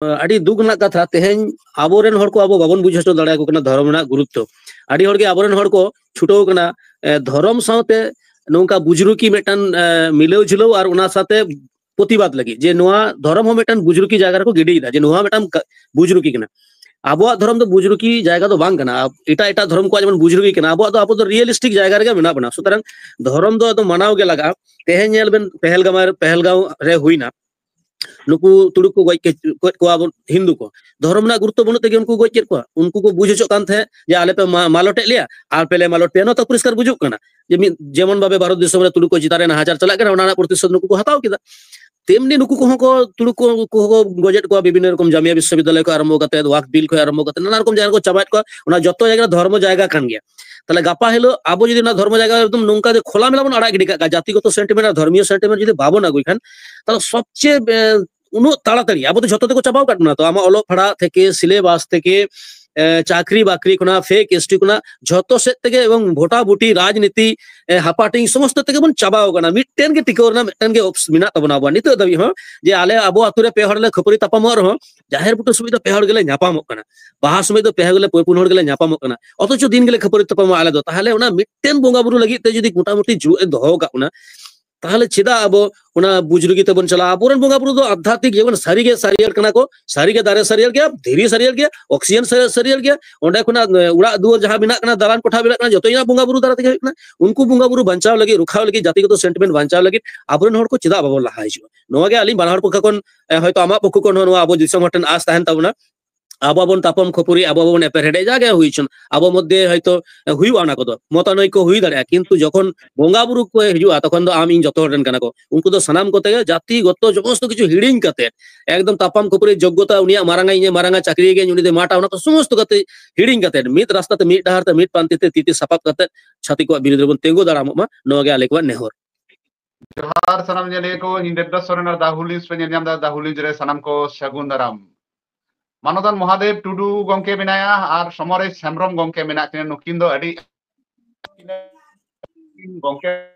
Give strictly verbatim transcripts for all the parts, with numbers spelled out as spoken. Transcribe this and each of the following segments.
ᱟᱹᱰᱤ ᱫᱩᱠ ᱨᱮᱱᱟᱜ ᱠᱟᱛᱷᱟ, ᱛᱮᱦᱮᱧ ᱟᱵᱚᱨᱮᱱ ᱦᱚᱲ ᱠᱚ ᱟᱵᱚ ᱵᱟᱵᱚᱱ ᱵᱩᱡᱷᱟᱹᱣ ᱦᱚᱪᱚ ᱫᱟᱲᱮᱭᱟᱠᱚ ᱠᱟᱱᱟ ᱫᱷᱚᱨᱚᱢ ᱨᱮᱱᱟᱜ ᱜᱩᱨᱩᱛᱛᱚ᱾ ᱟᱹᱰᱤ ᱦᱚᱲᱜᱮ ᱟᱵᱚᱨᱮᱱ ᱦᱚᱲ ᱠᱚ ᱪᱷᱩᱴᱟᱹᱣ ᱠᱟᱱᱟ, ᱮ, ᱫᱷᱚᱨᱚᱢ ᱥᱟᱶᱛᱮ ᱱᱚᱝᱠᱟ ᱵᱩᱡᱽᱨᱩᱠᱤ ᱢᱤᱫᱴᱟᱝ, ᱮ, ᱢᱤᱞᱟᱹᱣ ᱡᱷᱩᱞᱟᱹᱣ ᱟᱨ ᱚᱱᱟ ᱥᱟᱶᱛᱮ ᱯᱨᱚᱛᱤᱵᱟᱫ ᱞᱟᱹᱜᱤᱫ, ᱡᱮ ᱱᱚᱣᱟ ᱫᱷᱚᱨᱚᱢ ᱦᱚᱸ ᱢᱤᱫᱴᱟᱝ ᱵᱩᱡᱽᱨᱩᱠᱤ ᱡᱟᱭᱜᱟ ᱨᱮᱠᱚ ᱜᱤᱰᱤᱭᱮᱫᱟ, ᱡᱮ ᱱᱚᱣᱟ ᱢᱤᱫᱴᱟᱝ ᱠᱟ-, ᱵᱩᱡᱽᱨᱩᱠᱤ ᱠᱟᱱᱟ᱾ ᱟᱵᱚᱣᱟᱜ ᱫᱷᱚᱨᱚᱢ ᱫᱚ ᱵᱩᱡᱽᱨᱩᱠᱤ ᱡᱟᱭᱜᱟ ᱫᱚ ᱵᱟᱝ ᱠᱟᱱᱟ᱾ ᱟᱵ-, ᱮᱴᱟᱜ ᱮᱴᱟᱜ ᱫᱷᱚᱨᱚᱢ ᱠᱚᱣᱟᱜ ᱡᱮᱢᱚᱱ ᱵᱩᱡᱽᱨᱩᱠᱤ ᱠᱟᱱᱟ, ᱟᱵᱚᱣᱟᱜ ᱫᱚ, ᱟᱵᱚ ᱫᱚ ᱨᱤᱭᱮᱞᱤᱥᱴᱤᱠ ᱡᱟᱭᱜᱟ ᱨᱮᱜᱮ ᱢᱮᱱᱟᱜ ᱵᱚᱱᱟ᱾ ᱥᱩᱛᱚᱨᱟᱝ ᱫᱷᱚᱨᱚᱢ ᱫᱚ ᱟᱫᱚ ᱢᱟᱱᱟᱣ ᱜᱮ ᱞᱟᱜᱟᱜᱼᱟ᱾ ᱛᱮᱦᱮᱧ ᱧᱮᱞ ᱵᱮᱱ, ᱯᱮᱦᱮᱞᱜᱟᱢ ᱨᱮ, ᱯᱮᱦᱮᱞᱜᱟᱢ ᱨᱮ ᱦᱩᱭᱱᱟ, ᱱᱩᱠᱩ ᱛᱩᱲᱩᱠ ᱠᱚ ᱜᱚᱡ ᱠᱮ-, ᱜᱚᱡ ᱠᱚᱣᱟ ᱵᱚᱱ ᱦᱤᱱᱫᱩ ᱠᱚ᱾ ᱫᱷᱚᱨᱚᱢ ᱨᱮᱱᱟᱜ ᱜᱩᱨᱩᱛᱛᱚ ᱵᱟᱹᱱᱩᱜ ᱛᱮᱜᱮ ᱩᱱᱠᱩ ᱠᱚ ᱜᱚᱡ ᱠᱮᱫ ᱠᱚᱣᱟ᱾ ᱩᱱᱠᱩ ᱠᱚ ᱵᱩᱡᱽ ᱦᱚᱪᱚᱜ ᱠᱟᱱ ᱛᱟᱦᱮᱸᱫ ᱡᱮ ᱟᱞᱮ ᱯᱮ ᱢᱟ-, ᱢᱟᱞᱚᱴᱮᱫ ᱞᱮᱭᱟ ᱟᱨ ᱯᱮ ᱞᱮ ᱢᱟᱞᱚᱴ ᱯᱮᱭᱟ᱾ ᱱᱚᱣᱟ ᱛᱚ ᱯᱚᱨᱤᱥᱠᱟᱨ ᱵᱩᱡᱩᱜ ᱠᱟᱱᱟ ᱡᱮ ᱢᱤᱫ, ᱡᱮᱢᱚᱱ ᱵᱷᱟᱵᱮ ᱵᱷᱟᱨᱚᱛ ᱫᱤᱥᱚᱢ ᱨᱮ ᱛᱩᱲᱩᱠ ᱠᱚ ᱪᱮᱛᱟᱱ ᱨᱮ ᱱᱟᱦᱟᱪᱟᱨ ᱪᱟᱞᱟᱜ ᱠᱟᱱᱟ, ᱚᱱᱟ ᱨᱮᱱᱟᱜ ᱯᱨᱚᱛᱤᱥᱳᱫᱷ ᱱᱩᱠᱩ ᱠᱚ ᱦᱟᱛᱟᱣ ᱠᱮᱫᱟ᱾ ᱛᱮᱢᱱᱤ ᱱᱩᱠᱩ ᱠᱚᱦᱚᱸ ᱠᱚ, ᱛᱩᱲᱩᱠ ᱠᱚ, ᱠᱚᱦᱚᱸ ᱠᱚ ᱜᱚᱡᱮᱫ ᱠᱚᱣᱟ, ᱵᱤᱵᱷᱤᱱᱱᱚ ᱨᱚᱠᱚᱢ ᱡᱟᱢᱤᱭᱟ ᱵᱤᱥᱥᱚᱵᱤᱫᱽᱫᱟᱞᱚᱭ ᱠᱷᱚᱱ ᱟᱨᱟᱢᱵᱷᱚ ᱠᱟᱛᱮ, ᱣᱟᱠᱯ ᱵᱤᱞ ᱠᱷᱚᱱ ᱟᱨᱟᱢᱵᱷᱚ ᱠᱟᱛᱮ, ᱱᱟᱱᱟ ᱨᱚᱠᱚᱢ ᱡᱟᱭᱜᱟ ᱨᱮᱠᱚ ᱪᱟᱵᱟᱭᱮᱫ ᱠᱚᱣᱟ᱾ ᱚᱱᱟ ᱡᱚᱛᱚ ᱡᱟᱭᱜᱟ ᱨᱮ ᱫᱷᱚᱨᱢᱚ ᱡᱟᱭᱜᱟ ᱠᱟᱱ ᱜᱮᱭᱟ᱾ ᱛᱟᱦᱞᱮ ᱜᱟᱯᱟ ᱦᱤᱞᱳᱜ ᱟᱵᱚ ᱡᱩᱫᱤ ᱚᱱᱟ ᱫᱷᱚᱨᱢᱚ ᱡᱟᱭᱜᱟ ᱮᱠᱫᱚᱢ ᱱᱚᱝᱠᱟ ᱜᱮ ᱠᱷᱚᱞᱟ ᱢᱮᱞᱟ ᱵᱚᱱ ᱟᱲᱟᱜ ᱜᱤᱰᱤ ᱠᱟᱜ ᱠᱷᱟᱱ, ᱡᱟᱛᱤᱜᱚᱛᱚ ᱥᱮᱱᱴᱤᱢᱮᱱᱴ ᱟᱨ ᱫᱷᱚᱨᱢᱤᱭᱚ ᱥᱮᱱᱴᱤᱢᱮᱱᱴ ᱡᱩᱫᱤ ᱵᱟᱵᱚᱱ ᱟᱹᱜᱩᱭ ᱠᱷᱟᱱ, ᱛᱟᱦᱞᱮ ᱥᱚᱵᱪᱮᱭᱮ, ᱮ, ᱩᱱᱟᱹᱜ ᱛᱟᱲᱟᱛᱟᱲᱤ ᱟᱵᱚ ᱫᱚ ᱡᱷᱚᱛᱚ ᱛᱮᱠᱚ ᱪᱟᱵᱟᱣ ᱟᱠᱟᱫ ᱵᱚᱱᱟ ᱛᱚ, ᱟᱢᱟᱜ ᱚᱞᱚᱜ ᱯᱟᱲᱦᱟᱜ ᱛᱷᱮᱠᱮ, ᱥᱤᱞᱮᱵᱟᱥ ᱛᱷᱮᱠᱮ, ᱮ, ᱪᱟᱠᱨᱤ ᱵᱟᱠᱨᱤ ᱠᱷᱚᱱᱟᱜ, ᱯᱷᱮᱠ ᱮᱥᱴᱤ ᱠᱷᱚᱱᱟᱜ, ᱡᱷᱚᱛᱚ ᱥᱮᱫ ᱛᱮᱜᱮ, ᱮᱵᱚᱝ ᱵᱷᱳᱴᱟᱵᱷᱩᱴᱤ, ᱨᱟᱡᱽᱱᱤᱛᱤ, ᱮ, ᱦᱟᱯᱟᱴᱤᱧ, ᱥᱚᱢᱚᱥᱛᱚ ᱛᱮᱜᱮ ᱵᱚᱱ ᱪᱟᱵᱟᱣ ᱟᱠᱟᱱᱟ᱾ ᱢᱤᱫᱴᱮᱱ ᱜᱮ ᱴᱤᱠᱟᱹᱣ ᱨᱮᱱᱟᱜ ᱢᱤᱫᱴᱮᱱ ᱜᱮ ᱚᱯᱥ-, ᱢᱮᱱᱟᱜ ᱛᱟᱵᱚᱱᱟ ᱟᱵᱚᱣᱟᱜ ᱱᱤᱛᱚᱜ ᱫᱷᱟᱹᱵᱤᱡ ᱦᱚᱸ, ᱡᱮ ᱟᱞᱮ ᱟᱵᱚ ᱟᱛᱳ ᱨᱮ ᱯᱮ ᱦᱚᱲ ᱞᱮ ᱠᱷᱟᱹᱯᱟᱹᱨᱤ ᱛᱟᱯᱟᱢᱚᱜ ᱨᱮᱦᱚᱸ, ᱡᱟᱦᱮᱨ ᱵᱩᱴᱟᱹ ᱥᱚᱢᱚᱭ ᱫᱚ ᱯᱮ ᱦᱚᱲ ᱜᱮᱞᱮ ᱧᱟᱯᱟᱢᱚᱜ ᱠᱟᱱᱟ, ᱵᱟᱦᱟ ᱥᱚᱢᱚᱭ ᱫᱚ ᱯᱮ ᱦᱚᱲ ᱜᱮᱞᱮ, ᱯᱩᱱ ᱦᱚᱲ ᱜᱮᱞᱮ ᱧᱟᱯᱟᱢᱚᱜ ᱠᱟᱱᱟ, ᱚᱛᱷᱚᱪᱚ ᱫᱤᱱ ᱜᱮᱞᱮ ᱠᱷᱟᱹᱯᱟᱹᱨᱤ ᱛᱟᱯᱟᱢᱚᱜᱼᱟ ᱟᱞᱮ ᱫᱚ᱾ ᱛᱟᱦᱚᱞᱮ ᱚᱱᱟ ᱢᱤᱫᱴᱮᱱ ᱵᱚᱸᱜᱟ ᱵᱩᱨᱩ ᱞᱟᱹᱜᱤᱫ ᱛᱮ ᱡᱩᱫᱤ ᱢᱚᱴᱟᱢᱩᱴᱤ ᱡᱩ-, ᱮ ᱫᱚᱦᱚ ᱠᱟᱜ ᱵᱚᱱᱟ, ᱛᱟᱦᱚᱞᱮ ᱪᱮᱫᱟᱜ ᱟᱵᱚ ᱚᱱᱟ ᱵᱩᱡᱽᱨᱩᱜᱤ ᱛᱮᱵᱚᱱ ᱪᱟᱞᱟᱜᱼᱟ? ᱟᱵᱚᱨᱮᱱ ᱵᱚᱸᱜᱟ ᱵᱩᱨᱩ ᱫᱚ ᱟᱫᱷᱟᱛᱢᱤᱠ, ᱡᱮᱢᱚᱱ ᱥᱟᱹᱨᱤᱜᱮ ᱥᱟᱹᱨᱤᱭᱟᱹᱲ ᱠᱟᱱᱟ ᱠᱚ, ᱥᱟᱹᱨᱤᱜᱮ ᱫᱟᱨᱮ ᱥᱟᱹᱨᱤᱭᱟᱹᱲ ᱜᱮᱭᱟ, ᱫᱷᱤᱨᱤ ᱥᱟᱹᱨᱤᱭᱟᱹᱲ ᱜᱮᱭᱟ, ᱚᱠᱥᱤᱡᱮᱱ ᱥᱟᱹᱨᱤ-, ᱥᱟᱹᱨᱤᱭᱟᱹᱲ ᱜᱮᱭᱟ, ᱚᱸᱰᱮ ᱠᱷᱚᱱᱟᱜ, ᱮ, ᱚᱲᱟᱜ ᱫᱩᱣᱟᱹᱨ ᱡᱟᱦᱟᱸ ᱢᱮᱱᱟᱜ ᱠᱟᱱᱟ, ᱫᱟᱞᱟᱱ ᱠᱚᱴᱷᱟ ᱢᱮᱱᱟᱜ ᱠᱟᱱᱟ, ᱡᱚᱛᱚ ᱧᱮᱞ ᱵᱚᱸᱜᱟ ᱵᱩᱨᱩ ᱫᱟᱨᱟᱭ ᱛᱮᱜᱮ ᱦᱩᱭᱩᱜ ᱠᱟᱱᱟ᱾ ᱩᱱᱠᱩ ᱵᱚᱸᱜᱟ ᱵᱩᱨᱩ ᱵᱟᱧᱪᱟᱣ ᱞᱟᱹᱜᱤᱫ, ᱨᱚᱠᱷᱟᱣ ᱞᱟᱹᱜᱤᱫ, ᱡᱟᱛᱤᱜᱚᱛᱚ ᱥᱮᱱᱴᱤᱢᱮᱱᱴ ᱵᱟᱧᱪᱟᱣ ᱞᱟᱹᱜᱤᱫ ᱟᱵᱚᱨᱮᱱ ᱦᱚᱲ ᱠᱚ ᱪᱮᱫᱟᱜ ᱵᱟᱵᱚᱱ ᱞᱟᱦᱟ ᱦᱤᱡᱩᱜᱼᱟ? ᱱᱚᱣᱟ ᱜᱮ ᱟᱹᱞᱤᱧ ᱵᱟᱱᱟ ᱦᱚᱲ ᱯᱚᱠᱠᱷᱚ ᱠᱷᱚᱱ, ᱮ, ᱦᱚᱭᱛᱳ ᱟᱢᱟᱜ ᱯᱚᱠᱠᱷᱚ ᱠᱷᱚᱱ ᱦᱚᱸ ᱱᱚᱣᱟ ᱟᱵᱚ ᱫᱤᱥᱚᱢ ᱦᱚᱲ ᱴᱷᱮᱱ ᱟᱸᱥ ᱛᱟᱦᱮᱱ ᱛᱟᱵᱚᱱᱟ᱾ ᱟᱵᱚ ᱵᱚᱱ ᱛᱟᱯᱟᱢ ᱠᱷᱟᱹᱯᱟᱹᱨᱤ, ᱟᱵᱚ ᱵᱚᱱ ᱮᱯᱮᱨ ᱦᱮᱰᱮᱡ, ᱡᱟᱜᱮ ᱦᱩᱭ ᱦᱚᱪᱚᱱ, ᱟᱵᱚ ᱢᱚᱫᱽᱫᱷᱮ ᱦᱚᱭᱛᱳ ᱦᱩᱭᱩᱜᱼᱟ ᱚᱱᱟ ᱠᱚᱫᱚ, ᱢᱚᱛᱟᱱᱚᱭᱠᱚ ᱦᱩᱭ ᱫᱟᱲᱮᱭᱟᱜᱼᱟ, ᱠᱤᱱᱛᱩ ᱡᱚᱠᱷᱚᱱ ᱵᱚᱸᱜᱟ ᱵᱩᱨᱩ ᱠᱚ ᱦᱤᱡᱩᱜᱼᱟ, ᱛᱚᱠᱷᱚᱱ ᱫᱚ ᱟᱢ ᱤᱧ ᱡᱚᱛᱚ ᱦᱚᱲ ᱨᱮᱱ ᱠᱟᱱᱟ ᱠᱚ᱾ ᱩᱱᱠᱩ ᱫᱚ ᱥᱟᱱᱟᱢ ᱠᱚᱛᱮ ᱜᱮ ᱡᱟᱹᱛᱤ ᱜᱚᱛᱚ ᱥᱚᱢᱚᱥᱛᱚ ᱠᱤᱪᱷᱩ ᱦᱤᱲᱤᱧ ᱠᱟᱛᱮ, ᱮᱠᱫᱚᱢ ᱛᱟᱯᱟᱢ ᱠᱷᱟᱹᱯᱟᱹᱨᱤ ᱡᱳᱜᱽᱜᱚᱛᱟ, ᱩᱱᱤᱭᱟᱜ ᱢᱟᱨᱟᱝ ᱟᱭ, ᱤᱧᱟᱹᱜ ᱢᱟᱨᱟᱝ ᱟ, ᱪᱟᱹᱠᱨᱤᱭᱮ ᱜᱮᱭᱟᱹᱧ, ᱩᱱᱤ ᱫᱚᱭ ᱢᱟᱴᱟ, ᱚᱱᱟ ᱠᱚ ᱥᱚᱢᱚᱥᱛᱚ ᱠᱟᱛᱮ ᱦᱤᱲᱤᱧ ᱠᱟᱛᱮ, ᱢᱤᱫ ᱨᱟᱥᱛᱟ ᱛᱮ, ᱢᱤᱫ ᱰᱟᱦᱟᱨ ᱛᱮ, ᱢᱤᱫ ᱯᱟᱱᱛᱮ ᱛᱮ ᱛᱤ ᱛᱤ ᱥᱟᱯᱟᱵ ᱠᱟᱛᱮ ᱪᱷᱟᱹᱛᱤᱠ ᱠᱚᱣᱟᱜ ᱵᱤᱨᱩᱫᱷ ᱨᱮᱵᱚᱱ ᱛᱤᱸᱜᱩ ᱫᱟᱲᱟᱢᱚᱜ ᱢᱟ, ᱱᱚᱣᱟ ᱜᱮ ᱟᱞᱮ ᱠᱚᱣᱟᱜ ᱱᱮᱦᱚᱨ᱾ ᱡᱚᱦᱟᱨ ᱥᱟᱱᱟᱢ ᱧᱮᱞᱤᱭᱟᱹ ᱠᱚ, ᱤᱧ ᱫᱮᱵᱫᱟᱥ ᱥᱚᱨᱮᱱ ᱟᱨ The Whole News ᱯᱮ ᱧᱮᱞ ᱧᱟᱢ ᱮᱫᱟ, The Whole News ᱨᱮ ᱥᱟᱱᱟᱢ ᱠᱚ ᱥᱟᱹᱜᱩᱱ ᱫᱟᱨᱟᱢ᱾ ᱢᱟᱱᱚᱛᱟᱱ ᱢᱚᱦᱟᱫᱮᱵ ᱴᱩᱰᱩ ᱜᱚᱢᱠᱮ ᱢᱮᱱᱟᱭᱟ ᱟᱨ ᱥᱚᱢᱚᱨᱮᱥ ᱦᱮᱢᱵᱨᱚᱢ ᱜᱚᱢᱠᱮ ᱢᱮᱱᱟᱜ ᱠᱤᱱᱟ᱾ ᱱᱩᱠᱤᱱ ᱫᱚ ᱟᱹᱰᱤ ᱜᱚᱢᱠᱮ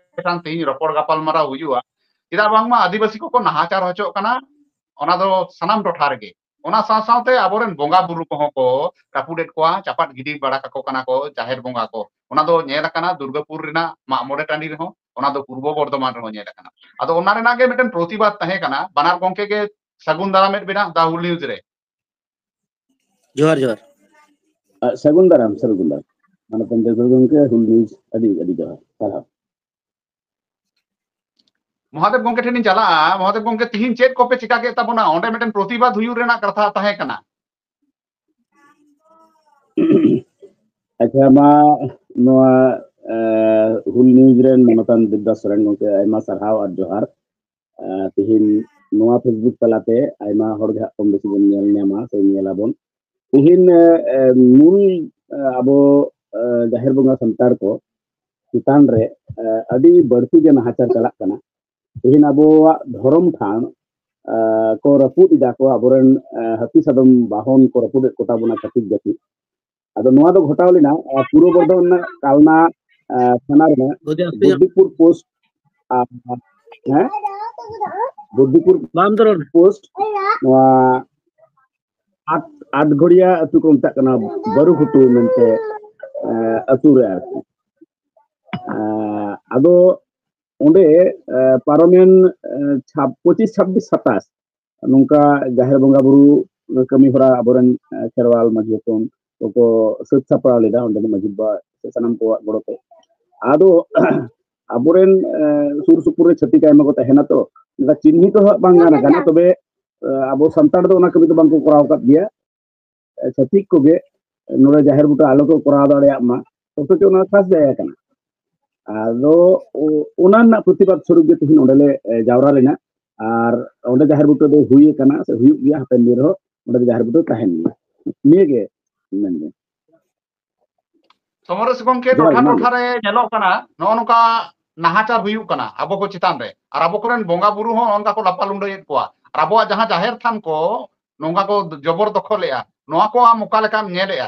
ᱥᱟᱶ ᱛᱮᱦᱮᱧ ᱨᱚᱯᱚᱲ ᱜᱟᱯᱟᱞ ᱢᱟᱨᱟᱣ ᱦᱩᱭᱩᱜᱼᱟ᱾ ᱪᱮᱫᱟᱜ ᱵᱟᱝᱢᱟ ᱟᱹᱫᱤᱵᱟᱹᱥᱤ ᱠᱚᱠᱚ ᱱᱟᱦᱟᱪᱟᱨ ᱦᱚᱪᱚᱜ ᱠᱟᱱᱟ, ᱚᱱᱟ ᱫᱚ ᱥᱟᱱᱟᱢ ᱴᱚᱴᱷᱟ ᱨᱮᱜᱮ᱾ ᱚᱱᱟ ᱥᱟᱶ ᱥᱟᱶᱛᱮ ᱟᱵᱚᱨᱮᱱ ᱵᱚᱸᱜᱟ ᱵᱩᱨᱩ ᱠᱚᱦᱚᱸ ᱠᱚ ᱨᱟᱹᱯᱩᱫᱮᱫ ᱠᱚᱣᱟ, ᱪᱟᱯᱟᱫ ᱜᱤᱰᱤ ᱵᱟᱲᱟ ᱠᱟᱠᱚ ᱠᱟᱱᱟ ᱠᱚ ᱡᱟᱦᱮᱨ ᱵᱚᱸᱜᱟ ᱠᱚ᱾ ᱚᱱᱟ ᱫᱚ ᱧᱮᱞ ᱟᱠᱟᱱᱟ ᱫᱩᱨᱜᱟᱯᱩᱨ ᱨᱮᱱᱟᱜ ᱢᱟᱜ ᱢᱚᱬᱮ ᱴᱟᱺᱰᱤ ᱨᱮᱦᱚᱸ, ᱚᱱᱟ ᱫᱚ ᱯᱩᱨᱵᱚ ᱵᱚᱨᱫᱷᱚᱢᱟᱱ ᱨᱮᱦᱚᱸ ᱧᱮᱞ ᱟᱠᱟᱱᱟ᱾ ᱟᱫᱚ ᱚᱱᱟ ᱨᱮᱱᱟᱜ ᱜᱮ ᱢᱤᱫᱴᱮᱱ ᱯᱨᱚᱛᱤᱵᱟᱫ ᱛᱟᱦᱮᱸ ᱠᱟᱱᱟ᱾ ᱵᱟᱱᱟᱨ ᱜᱚᱝᱠᱮ ᱜᱮ ᱥᱟᱹᱜᱩᱱ ᱫᱟᱨᱟᱢᱮᱫ ᱵᱮᱱᱟ ᱫᱟ ᱦᱩᱞ ᱱᱤᱭᱩᱡᱽ ᱨᱮ᱾ ᱡᱚᱦᱟᱨ ᱡᱚᱦᱟᱨ᱾ ᱥᱟᱹᱜᱩᱱ ᱫᱟᱨᱟᱢ, ᱥᱟᱹᱜᱩᱱ ᱫᱟᱨᱟᱢ᱾ ᱢᱟᱱᱚᱛᱟᱱ ᱫᱮᱵᱽ ᱜᱚᱢᱠᱮ, ᱦᱩᱞ ᱱᱤᱭᱩᱡᱽ ᱟᱹᱰᱤ ᱟᱹᱰᱤ ᱡᱚᱦᱟᱨ, ᱥᱟᱨᱦᱟᱣ᱾ ᱢᱚᱦᱟᱫᱮᱵ ᱜᱚᱢᱠᱮ ᱴᱷᱮᱱ ᱤᱧ ᱪᱟᱞᱟᱜᱼᱟ᱾ ᱢᱚᱦᱟᱫᱮᱵ ᱜᱚᱢᱠᱮ, ᱛᱤᱦᱤᱧ ᱪᱮᱫ ᱠᱚᱯᱮ ᱪᱤᱠᱟ ᱠᱮᱫ ᱛᱟᱵᱚᱱᱟ? ᱚᱸᱰᱮ ᱢᱤᱫᱴᱮᱱ ᱯᱨᱚᱛᱤᱵᱟᱫ ᱦᱩᱭᱩᱜ ᱨᱮᱱᱟᱜ ᱠᱟᱛᱷᱟ ᱛᱟᱦᱮᱸ ᱠᱟᱱᱟ᱾ ᱟᱪᱪᱷᱟ, ᱢᱟ ᱱᱚᱣᱟ ᱦᱩᱞ ᱱᱤᱭᱩᱡᱽ ᱨᱮᱱ ᱢᱟᱱᱚᱛᱟᱱ ᱫᱮᱵᱽᱫᱟᱥ ᱥᱚᱨᱮᱱ ᱜᱚᱢᱠᱮ, ᱟᱭᱢᱟ ᱥᱟᱨᱦᱟᱣ ᱟᱨ ᱡᱚᱦᱟᱨ᱾ ᱛᱤᱦᱤᱧ ᱱᱚᱣᱟ Facebook ᱛᱟᱞᱟᱛᱮ ᱟᱭᱢᱟ ᱦᱚᱲ ᱜᱮ ᱦᱟᱸᱜ ᱠᱚᱢ ᱵᱮᱥᱤ ᱵᱚᱱ ᱧᱮᱞ ᱧᱟᱢᱟ ᱥᱮ ᱧᱮᱞ ᱟᱵᱚᱱ᱾ ᱛᱤᱦᱤᱧ ᱢᱩᱞ ᱟᱵᱚ ᱡᱟᱦᱮᱨ ᱵᱚᱸᱜᱟ ᱥᱟᱱᱛᱟᱲ ᱠᱚ ᱪᱮᱛᱟᱱ ᱨᱮ ᱟᱹᱰᱤ ᱵᱟᱹᱲᱛᱤ ᱜᱮ ᱱᱟᱦᱟᱪᱟᱨ ᱪᱟᱞᱟᱜ ᱠᱟᱱᱟ᱾ ᱛᱤᱦᱤᱧ ᱟᱵᱚᱣᱟᱜ ᱫᱷᱚᱨᱚᱢ ᱴᱷᱟᱶ ᱠᱚ ᱨᱟᱹᱯᱩᱫ ᱮᱫᱟ ᱠᱚ ᱟᱵᱚᱨᱮᱱ ᱦᱟᱹᱛᱤ ᱥᱟᱫᱚᱢ ᱵᱟᱦᱚᱱ ᱠᱚ ᱨᱟᱹᱯᱩᱫᱮᱫ ᱠᱚᱛᱟ ᱵᱚᱱᱟ ᱪᱷᱟᱹᱛᱤᱠ ᱡᱟᱹᱛᱤ᱾ ᱟᱫᱚ ᱱᱚᱣᱟ ᱫᱚ ᱜᱷᱚᱴᱟᱣ ᱞᱮᱱᱟ ᱯᱩᱨᱵᱚ ᱵᱚᱨᱫᱷᱚᱢᱟᱱ ᱨᱮᱱᱟᱜ ᱠᱟᱞᱱᱟ ᱛᱷᱟᱱᱟ ᱨᱮᱱᱟᱜ ᱵᱚᱫᱽᱫᱤᱯᱩᱨ ᱯᱳᱥᱴ, ᱦᱮᱸ, ᱵᱚᱫᱽᱫᱤᱯᱩᱨ ᱯᱳᱥᱴ, ᱱᱚᱣᱟ ᱟᱴ ᱟᱴᱜᱷᱚᱲᱤᱭᱟ ᱟᱹᱛᱩ ᱠᱚ ᱢᱮᱛᱟᱜ ᱠᱟᱱᱟ, ᱵᱟᱹᱨᱩᱜᱷᱩᱴᱩ ᱢᱮᱱᱛᱮ ᱟᱹᱛᱩ ᱨᱮ ᱟᱨᱠᱤ᱾ ᱟᱫᱚ ᱚᱸᱰᱮ ᱯᱟᱨᱚᱢᱮᱱ ᱯᱚᱸᱪᱤᱥ, ᱪᱷᱟᱵᱵᱤᱥ, ᱥᱟᱛᱟᱥ ᱱᱚᱝᱠᱟ ᱡᱟᱦᱮᱨ ᱵᱚᱸᱜᱟ ᱵᱩᱨᱩ ᱠᱟᱹᱢᱤ ᱦᱚᱨᱟ ᱟᱵᱚᱨᱮᱱ ᱠᱷᱮᱨᱣᱟᱞ ᱢᱟᱹᱡᱷᱤ ᱦᱚᱯᱚᱱ ᱠᱚᱠᱚ ᱥᱟᱹᱛ ᱥᱟᱯᱲᱟᱣ ᱞᱮᱫᱟ ᱚᱸᱰᱮᱱ ᱢᱟᱹᱡᱷᱤ ᱵᱟᱵᱟ ᱥᱮ ᱥᱟᱱᱟᱢ ᱠᱚᱣᱟᱜ ᱜᱚᱲᱚ ᱛᱮ᱾ ᱟᱫᱚ ᱟᱵᱚᱨᱮᱱ ᱥᱩᱨ ᱥᱩᱯᱩᱨ ᱨᱮ ᱪᱷᱟᱹᱛᱤᱠ ᱟᱭᱢᱟ ᱠᱚ ᱛᱟᱦᱮᱱᱟ, ᱛᱚ ᱚᱱᱠᱟ ᱪᱤᱱᱦᱤᱛ ᱦᱚᱸ ᱵᱟᱝ ᱜᱟᱱ ᱟᱠᱟᱱᱟ᱾ ᱛᱚᱵᱮ ᱟᱵᱚ ᱥᱟᱱᱛᱟᱲ ᱫᱚ ᱚᱱᱟ ᱠᱟᱹᱢᱤ ᱫᱚ ᱵᱟᱝᱠᱚ ᱠᱚᱨᱟᱣ ᱟᱠᱟᱫ ᱜᱮᱭᱟ᱾ ᱪᱷᱟᱹᱛᱤᱠ ᱠᱚᱜᱮ ᱱᱚᱰᱮ ᱡᱟᱦᱮᱨ ᱵᱩᱴᱟᱹ ᱟᱞᱚ ᱠᱚ ᱠᱚᱨᱟᱣ ᱫᱟᱲᱮᱭᱟᱜ ᱢᱟ, ᱚᱛᱷᱚᱪᱚ ᱚᱱᱟ ᱠᱷᱟᱥ ᱡᱟᱭᱜᱟ ᱠᱟᱱᱟ᱾ ᱟᱫᱚ ᱚᱱᱟ ᱨᱮᱱᱟᱜ ᱯᱨᱚᱛᱤᱵᱟᱫ ᱥᱚᱨᱩᱯ ᱜᱮ ᱛᱮᱦᱮᱧ ᱚᱸᱰᱮ ᱞᱮ ᱡᱟᱣᱨᱟ ᱞᱮᱱᱟ᱾ ᱟᱨ ᱚᱸᱰᱮ ᱡᱟᱦᱮᱨ ᱵᱩᱴᱟᱹ ᱫᱚ ᱦᱩᱭ ᱟᱠᱟᱱᱟ ᱥᱮ ᱦᱩᱭᱩᱜ ᱜᱮᱭᱟ ᱦᱟᱯᱮᱱ ᱫᱤᱱ ᱨᱮᱦᱚᱸ ᱚᱸᱰᱮ ᱫᱚ ᱡᱟᱦᱮᱨ ᱵᱩᱴᱟᱹ ᱛᱟᱦᱮᱱ ᱜᱮᱭᱟ᱾ ᱱᱤᱭᱟᱹᱜᱮ ᱢᱮᱱᱫᱚ᱾ ᱥᱚᱢᱚᱨᱮᱥ ᱜᱚᱢᱠᱮ, ᱴᱚᱴᱷᱟ ᱴᱚᱴᱷᱟ ᱨᱮ ᱧᱮᱞᱚᱜ ᱠᱟᱱᱟ ᱱᱚᱜᱼᱚ ᱱᱚᱝᱠᱟ ᱱᱟᱦᱟᱪᱟᱨ ᱦᱩᱭᱩᱜ ᱠᱟᱱᱟ ᱟᱵᱚ ᱠᱚ ᱪᱮᱛᱟᱱ ᱨᱮ, ᱟᱨ ᱟᱵᱚ ᱠᱚᱨᱮᱱ ᱵᱚᱸᱜᱟ ᱵᱩᱨᱩ ᱦᱚᱸ ᱱᱚᱝᱠᱟ ᱠᱚ ᱞᱟᱯᱟ ᱞᱩᱸᱰᱟᱹᱭᱮᱫ ᱠᱚᱣᱟ, ᱟᱨ ᱟᱵᱚᱣᱟᱜ ᱡᱟᱦᱟᱸ ᱡᱟᱦᱮᱨ ᱛᱷᱟᱱ ᱠᱚ ᱱᱚᱝᱠᱟ ᱠᱚ ᱡᱚᱵᱚᱨ ᱫᱚᱠᱷᱚᱞᱮᱜᱼᱟ, ᱱᱚᱣᱟ ᱠᱚ ᱟᱢ ᱚᱠᱟ ᱞᱮᱠᱟᱢ ᱧᱮᱞᱮᱜᱼᱟ?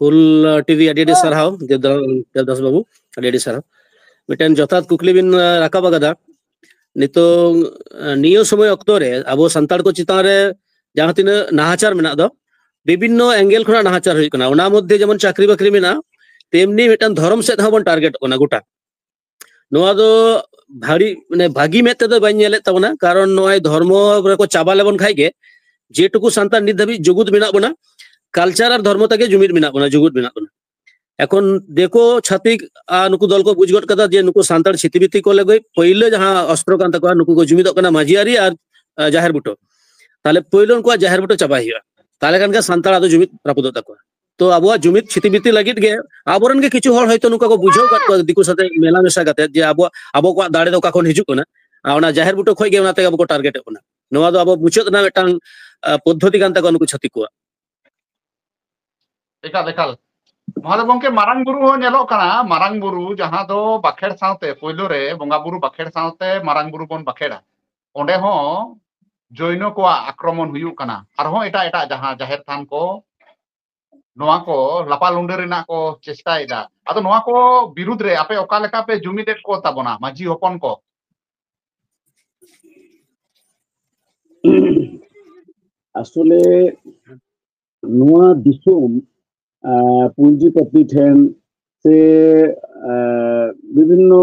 ᱦᱩᱞ ᱴᱤᱵᱷᱤ ᱟᱹᱰᱤ ᱟᱹᱰᱤ ᱥᱟᱨᱦᱟᱣ ᱫᱮᱵᱫᱟᱥ ᱵᱟᱹᱵᱩ, ᱟᱹᱰᱤ ᱟᱹᱰᱤ ᱥᱟᱨᱦᱟᱣ᱾ ᱢᱤᱫᱴᱮᱱ ᱡᱚᱛᱷᱟᱛ ᱠᱩᱠᱞᱤ ᱵᱤᱱ ᱨᱟᱠᱟᱵ ᱟᱠᱟᱫᱟ᱾ ᱱᱤᱛᱚᱝ ᱱᱤᱭᱟᱹ ᱥᱚᱢᱚᱭ ᱚᱠᱛᱚ ᱨᱮ ᱟᱵᱚ ᱥᱟᱱᱛᱟᱲ ᱠᱚ ᱪᱮᱛᱟᱱ ᱨᱮ ᱡᱟᱦᱟᱸ ᱛᱤᱱᱟᱹᱜ ᱱᱟᱦᱟᱪᱟᱨ ᱢᱮᱱᱟᱜ ᱫᱚ, ᱵᱤᱵᱷᱤᱱᱱᱚ ᱮᱝᱜᱮᱞ ᱠᱷᱚᱱᱟᱜ ᱱᱟᱦᱟᱪᱟᱨ ᱦᱩᱭᱩᱜ ᱠᱟᱱᱟ᱾ ᱚᱱᱟ ᱢᱚᱫᱽᱫᱷᱮ ᱡᱮᱢᱚᱱ ᱪᱟᱹᱠᱨᱤ ᱵᱟᱹᱠᱨᱤ ᱢᱮᱱᱟᱜᱼᱟ, ᱛᱮᱢᱱᱤ ᱢᱤᱫᱴᱟᱝ ᱫᱷᱚᱨᱚᱢ ᱥᱮᱫ ᱦᱚᱸᱵᱚᱱ ᱴᱟᱨᱜᱮᱴᱚᱜ ᱠᱟᱱᱟ ᱜᱚᱴᱟ᱾ ᱱᱚᱣᱟ ᱫᱚ ᱵᱷᱟᱹᱲᱤ ᱢᱟᱱᱮ ᱵᱷᱟᱹᱜᱤ ᱢᱮᱫ ᱛᱮᱫᱚ ᱵᱟᱹᱧ ᱧᱮᱞᱮᱫ ᱛᱟᱵᱚᱱᱟ, ᱠᱟᱨᱚᱱ ᱱᱚᱜᱼᱚᱭ ᱫᱷᱚᱨᱢᱚ ᱨᱮᱠᱚ ᱪᱟᱵᱟ ᱞᱮᱵᱚᱱ ᱠᱷᱟᱡ ᱜᱮ, ᱡᱮᱴᱩᱠᱩ ᱥᱟᱱᱛᱟᱲ ᱱᱤᱛ ᱫᱷᱟᱹᱵᱤᱡ ᱡᱩᱜᱩᱫ ᱢᱮᱱᱟᱜ ᱵᱚᱱᱟ, ᱠᱟᱞᱪᱟᱨ ᱟᱨ ᱫᱷᱚᱨᱢᱚ ᱛᱮᱜᱮ ᱡᱩᱢᱤᱫ ᱢᱮᱱᱟᱜ ᱵᱚᱱᱟ, ᱡᱩᱜᱩᱫ ᱢᱮᱱᱟᱜ ᱵᱚᱱᱟ᱾ ᱮᱠᱷᱚᱱ ᱫᱮᱠᱳ ᱪᱷᱟᱛᱤᱠ ᱟᱨ ᱱᱩᱠᱩ ᱫᱚᱞ ᱠᱚ ᱵᱩᱡᱽ ᱜᱚᱫ ᱠᱟᱫᱟ ᱡᱮ ᱱᱩᱠᱩ ᱥᱟᱱᱛᱟᱲ ᱪᱷᱤᱛᱤ ᱵᱤᱛᱤ ᱠᱚ ᱞᱟᱹᱜᱤᱫ ᱯᱳᱭᱞᱳ ᱡᱟᱦᱟᱸ ᱚᱥᱛᱨᱚ ᱠᱟᱱ ᱛᱟᱠᱚᱣᱟ, ᱱᱩᱠᱩ ᱠᱚ ᱡᱩᱢᱤᱫᱚᱜ ᱠᱟᱱᱟ ᱢᱟᱹᱡᱷᱤ ᱟᱹᱨᱤ ᱟᱨ ᱡᱟᱦᱮᱨ ᱵᱩᱴᱟᱹ᱾ ᱛᱟᱦᱞᱮ ᱯᱳᱭᱞᱳ ᱩᱱᱠᱩᱣᱟᱜ ᱡᱟᱦᱮᱨ ᱵᱩᱴᱟᱹ ᱪᱟᱵᱟᱭ ᱦᱩᱭᱩᱜᱼᱟ, ᱛᱟᱦᱞᱮ ᱠᱷᱟᱱ ᱜᱮ ᱥᱟᱱᱛᱟᱲ ᱟᱫᱚ ᱡᱩᱢᱤᱫ ᱨᱟᱹᱯᱩᱫᱚᱜ ᱛᱟᱠᱚᱣᱟ᱾ ᱛᱚ ᱟᱵᱚᱣᱟᱜ ᱡᱩᱢᱤᱫ ᱪᱷᱤᱛᱤ ᱵᱤᱛᱤ ᱞᱟᱹᱜᱤᱫ ᱜᱮ ᱟᱵᱚᱨᱮᱱ ᱜᱮ ᱠᱤᱪᱷᱩ ᱦᱚᱲ ᱦᱚᱭᱛᱳ ᱱᱚᱝᱠᱟ ᱠᱚ ᱵᱩᱡᱷᱟᱹᱣ ᱠᱟᱫ ᱠᱚᱣᱟ ᱫᱤᱠᱩ ᱥᱟᱛᱮ ᱢᱮᱞᱟ ᱢᱮᱥᱟ ᱠᱟᱛᱮ ᱡᱮ ᱟᱵᱚᱣᱟᱜ, ᱟᱵᱚ ᱠᱚᱣᱟᱜ ᱫᱟᱲᱮ ᱫᱚ ᱚᱠᱟ ᱠᱷᱚᱱ ᱦᱤᱡᱩᱜ ᱠᱟᱱᱟ, ᱟᱨ ᱚᱱᱟ ᱡᱟᱦᱮᱨ ᱵᱩᱴᱟᱹ ᱠᱷᱚᱱ ᱜᱮ ᱚᱱᱟ ᱛᱮᱜᱮ ᱟᱵᱚ ᱠᱚ ᱴᱟᱨᱜᱮᱴᱚᱜ ᱠᱟᱱᱟ᱾ ᱱᱚᱣᱟ ᱫᱚ ᱟᱵᱚ ᱢᱩᱪᱟᱹᱫ ᱨᱮᱱᱟᱜ ᱢᱤᱫᱴᱟᱝ ᱯᱚᱫᱽᱫᱷᱚᱛᱤ ᱠᱟᱱ ᱛᱟᱠᱚᱣᱟ ᱱᱩᱠᱩ ᱪᱷᱟᱹᱛᱤᱠ ᱠᱚᱣᱟᱜ᱾ ᱮᱠᱟᱞ ᱮᱠᱟᱞ᱾ ᱢᱚᱦᱟᱫᱮᱵ ᱜᱚᱢᱠᱮ, ᱢᱟᱨᱟᱝ ᱵᱩᱨᱩ ᱦᱚᱸ ᱧᱮᱞᱚᱜ ᱠᱟᱱᱟ, ᱢᱟᱨᱟᱝ ᱵᱩᱨᱩ ᱡᱟᱦᱟᱸ ᱫᱚ ᱵᱟᱠᱷᱮᱲ ᱥᱟᱶᱛᱮ, ᱯᱳᱭᱞᱳ ᱨᱮ ᱵᱚᱸᱜᱟ ᱵᱩᱨᱩ ᱵᱟᱠᱷᱮᱲ ᱥᱟᱶᱛᱮ ᱢᱟᱨᱟᱝ ᱵᱩᱨᱩ ᱵᱚᱱ ᱵᱟᱠᱷᱮᱲᱟ, ᱚᱸᱰᱮ ᱦᱚᱸ ᱡᱳᱭᱱᱚ ᱠᱚᱣᱟᱜ ᱟᱠᱨᱚᱢᱚᱱ ᱦᱩᱭᱩᱜ ᱠᱟᱱᱟ᱾ ᱟᱨᱦᱚᱸ ᱮᱴᱟᱜ ᱮᱴᱟᱜ ᱡᱟᱦᱟᱸ ᱡᱟᱦᱮᱨ ᱛᱷᱟᱱ ᱠᱚ, ᱱᱚᱣᱟ ᱠᱚ ᱞᱟᱯᱟ ᱞᱩᱸᱰᱟᱹ ᱨᱮᱱᱟᱜ ᱠᱚ ᱪᱮᱥᱴᱟᱭᱮᱫᱟ᱾ ᱟᱫᱚ ᱱᱚᱣᱟ ᱠᱚ ᱵᱤᱨᱩᱫᱽ ᱨᱮ ᱟᱯᱮ ᱚᱠᱟ ᱞᱮᱠᱟ ᱯᱮ ᱡᱩᱢᱤᱫᱮᱫ ᱠᱚ ᱛᱟᱵᱚᱱᱟ ᱢᱟᱹᱡᱷᱤ ᱦᱚᱯᱚᱱ ᱠᱚ? ᱟᱥᱚᱞᱮ ᱱᱚᱣᱟ ᱫᱤᱥᱚᱢ ᱯᱩᱸᱡᱤᱯᱟᱹᱛᱤ ᱴᱷᱮᱱ ᱥᱮ ᱵᱤᱵᱷᱤᱱᱱᱚ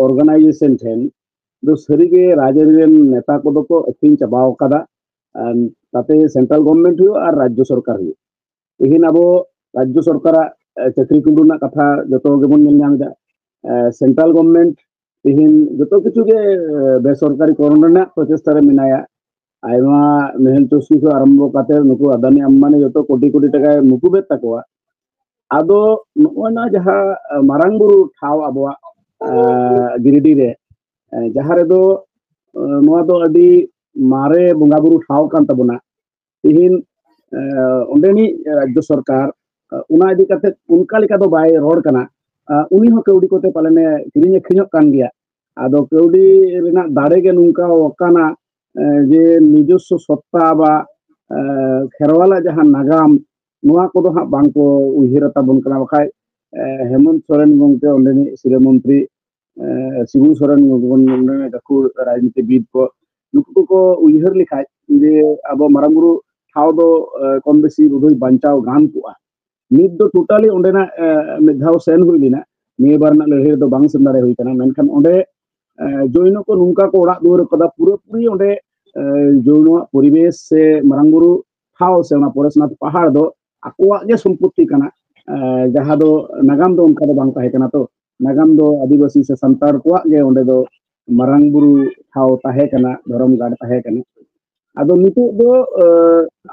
ᱚᱨᱜᱟᱱᱟᱭᱡᱮᱥᱚᱱ ᱴᱷᱮᱱ ᱫᱚ ᱥᱟᱹᱨᱤᱜᱮ ᱨᱟᱡᱽᱟᱹᱨᱤ ᱨᱮᱱ ᱱᱮᱛᱟ ᱠᱚᱫᱚ ᱠᱚ ᱟᱹᱠᱷᱨᱤᱧ ᱪᱟᱵᱟᱣ ᱠᱟᱫᱟ᱾ ᱛᱟᱛᱮ ᱥᱮᱱᱴᱨᱟᱞ ᱜᱚᱵᱷᱢᱮᱱᱴ ᱦᱩᱭᱩᱜ ᱟᱨ ᱨᱟᱡᱽᱡᱚ ᱥᱚᱨᱠᱟᱨ ᱦᱩᱭᱩᱜ, ᱛᱮᱦᱮᱧ ᱟᱵᱚ ᱨᱟᱡᱽᱡᱚ ᱥᱚᱨᱠᱟᱨᱟᱜ ᱪᱟᱹᱠᱨᱤ ᱠᱩᱢᱵᱽᱲᱩ ᱨᱮᱱᱟᱜ ᱠᱟᱛᱷᱟ ᱡᱚᱛᱚ ᱜᱮᱵᱚᱱ ᱧᱮᱞ ᱧᱟᱢ ᱮᱫᱟ᱾ ᱥᱮᱱᱴᱨᱟᱞ ᱜᱚᱵᱷᱢᱮᱱᱴ ᱛᱮᱦᱮᱧ ᱡᱚᱛᱚ ᱠᱤᱪᱷᱩ ᱜᱮ ᱵᱮᱥᱚᱨᱠᱟᱨᱤ ᱠᱚᱨᱚᱱ ᱨᱮᱱᱟᱜ ᱯᱨᱚᱪᱮᱥᱴᱟ ᱨᱮ ᱢᱮᱱᱟᱭᱟ᱾ ᱟᱭᱢᱟ ᱢᱮᱦᱩᱞ ᱪᱚᱥᱤ ᱠᱷᱚᱱ ᱟᱨᱟᱢᱵᱷᱚ ᱠᱟᱛᱮ ᱱᱩᱠᱩ ᱟᱫᱟᱱᱤ ᱟᱢᱵᱟᱱᱤ ᱡᱚᱛᱚ ᱠᱳᱴᱤ ᱠᱳᱴᱤ ᱴᱟᱠᱟᱭ ᱢᱩᱠᱩᱵᱮᱫ ᱛᱟᱠᱚᱣᱟ᱾ ᱟᱫᱚ ᱱᱚᱜᱼᱚᱭ ᱱᱚᱣᱟ ᱡᱟᱦᱟᱸ ᱢᱟᱨᱟᱝ ᱵᱩᱨᱩ ᱴᱷᱟᱶ ᱟᱵᱚᱣᱟᱜ ᱜᱤᱨᱤᱰᱤ ᱨᱮ, ᱡᱟᱦᱟᱸ ᱨᱮᱫᱚ ᱱᱚᱣᱟ ᱫᱚ ᱟᱹᱰᱤ ᱢᱟᱨᱮ ᱵᱚᱸᱜᱟ ᱵᱩᱨᱩ ᱴᱷᱟᱶ ᱠᱟᱱ ᱛᱟᱵᱚᱱᱟ᱾ ᱛᱮᱦᱮᱧ ᱚᱸᱰᱮᱱᱤᱡ ᱨᱟᱡᱽᱡᱚ ᱥᱚᱨᱠᱟᱨ ᱚᱱᱟ ᱤᱫᱤ ᱠᱟᱛᱮ ᱚᱱᱠᱟ ᱞᱮᱠᱟ ᱫᱚ ᱵᱟᱭ ᱨᱚᱲ ᱠᱟᱱᱟ᱾ ᱩᱱᱤ ᱦᱚᱸ ᱠᱟᱹᱣᱰᱤ ᱠᱚᱛᱮ ᱯᱟᱞᱮᱱᱮ ᱠᱤᱨᱤᱧ ᱟᱹᱠᱷᱨᱤᱧᱚᱜ ᱠᱟᱱ ᱜᱮᱭᱟ᱾ ᱟᱫᱚ ᱠᱟᱹᱣᱰᱤ ᱨᱮᱱᱟᱜ ᱫᱟᱲᱮ ᱜᱮ ᱱᱚᱝᱠᱟ ᱠᱟᱱᱟ ᱡᱮ ᱱᱤᱡᱚᱥᱥᱚ ᱥᱚᱛᱛᱟ ᱵᱟ ᱠᱷᱮᱨᱣᱟᱞᱟᱜ ᱡᱟᱦᱟᱸ ᱱᱟᱜᱟᱢ, ᱱᱚᱣᱟ ᱠᱚᱫᱚ ᱦᱟᱸᱜ ᱵᱟᱝ ᱠᱚ ᱩᱭᱦᱟᱹᱨᱟ ᱛᱟᱵᱚᱱ ᱠᱟᱱᱟ᱾ ᱵᱟᱠᱷᱟᱡ ᱦᱮᱢᱚᱱᱛ ᱥᱚᱨᱮᱱ ᱜᱚᱢᱠᱮ ᱚᱸᱰᱮᱱᱤᱡ ᱥᱤᱨᱟᱹ ᱢᱚᱱᱛᱨᱤ ᱥᱤᱵᱩ ᱥᱚᱨᱮᱱ, ᱜᱟᱹᱠᱷᱩᱲ ᱨᱟᱡᱽᱱᱤᱛᱤᱵᱤᱫ ᱠᱚ, ᱱᱩᱠᱩ ᱠᱚᱠᱚ ᱩᱭᱦᱟᱹᱨ ᱞᱮᱠᱷᱟᱡ ᱡᱮ ᱟᱵᱚ ᱢᱟᱨᱟᱝ ᱵᱩᱨᱩ ᱴᱷᱟᱶ ᱫᱚ ᱠᱚᱢ ᱵᱮᱥᱤ ᱵᱳᱫᱷᱚᱭ ᱵᱟᱧᱪᱟᱣ ᱜᱟᱱ ᱠᱚᱜᱼᱟ᱾ ᱱᱤᱛ ᱫᱚ ᱴᱳᱴᱟᱞᱤ ᱚᱸᱰᱮᱱᱟᱜ ᱢᱤᱫ ᱫᱷᱟᱣ ᱥᱮᱱ ᱦᱩᱭ ᱞᱮᱱᱟ, ᱱᱤᱭᱟᱹ ᱵᱟᱨ ᱨᱮᱱᱟᱜ ᱞᱟᱹᱲᱦᱟᱹᱭ ᱨᱮᱫᱚ ᱵᱟᱝ ᱥᱮᱱ ᱫᱟᱲᱮ ᱦᱩᱭ ᱠᱟᱱᱟ᱾ ᱢᱮᱱᱠᱷᱟᱱ ᱚᱸᱰᱮ ᱡᱳᱭᱱᱚ ᱠᱚ ᱱᱚᱝᱠᱟ ᱠᱚ ᱚᱲᱟᱜ ᱫᱩᱣᱟᱹᱨ ᱠᱟᱫᱟ, ᱯᱩᱨᱟᱹᱯᱩᱨᱤ ᱚᱸᱰᱮ ᱡᱳᱭᱱᱚᱣᱟᱜ ᱯᱚᱨᱤᱵᱮᱥ ᱥᱮ ᱢᱟᱨᱟᱝ ᱵᱩᱨᱩ ᱴᱷᱟᱶ ᱥᱮ ᱚᱱᱟ ᱯᱚᱨᱮᱥᱱᱟᱛᱷ ᱯᱟᱦᱟᱲ ᱫᱚ ᱟᱠᱚᱣᱟᱜ ᱜᱮ ᱥᱚᱢᱯᱚᱛᱛᱤ ᱠᱟᱱᱟ᱾ ᱡᱟᱦᱟᱸ ᱫᱚ ᱱᱟᱜᱟᱢ ᱫᱚ ᱚᱱᱠᱟ ᱫᱚ ᱵᱟᱝ ᱛᱟᱦᱮᱸ ᱠᱟᱱᱟ᱾ ᱛᱚ ᱱᱟᱜᱟᱢ ᱫᱚ ᱟᱹᱫᱤᱵᱟᱹᱥᱤ ᱥᱮ ᱥᱟᱱᱛᱟᱲ ᱠᱚᱣᱟᱜ ᱜᱮ ᱚᱸᱰᱮ ᱫᱚ ᱢᱟᱨᱟᱝ ᱵᱩᱨᱩ ᱴᱷᱟᱶ ᱛᱟᱦᱮᱸ ᱠᱟᱱᱟ, ᱫᱷᱚᱨᱚᱢ ᱜᱟᱲ ᱛᱟᱦᱮᱸ ᱠᱟᱱᱟ᱾ ᱟᱫᱚ ᱱᱤᱛᱚᱜ ᱫᱚ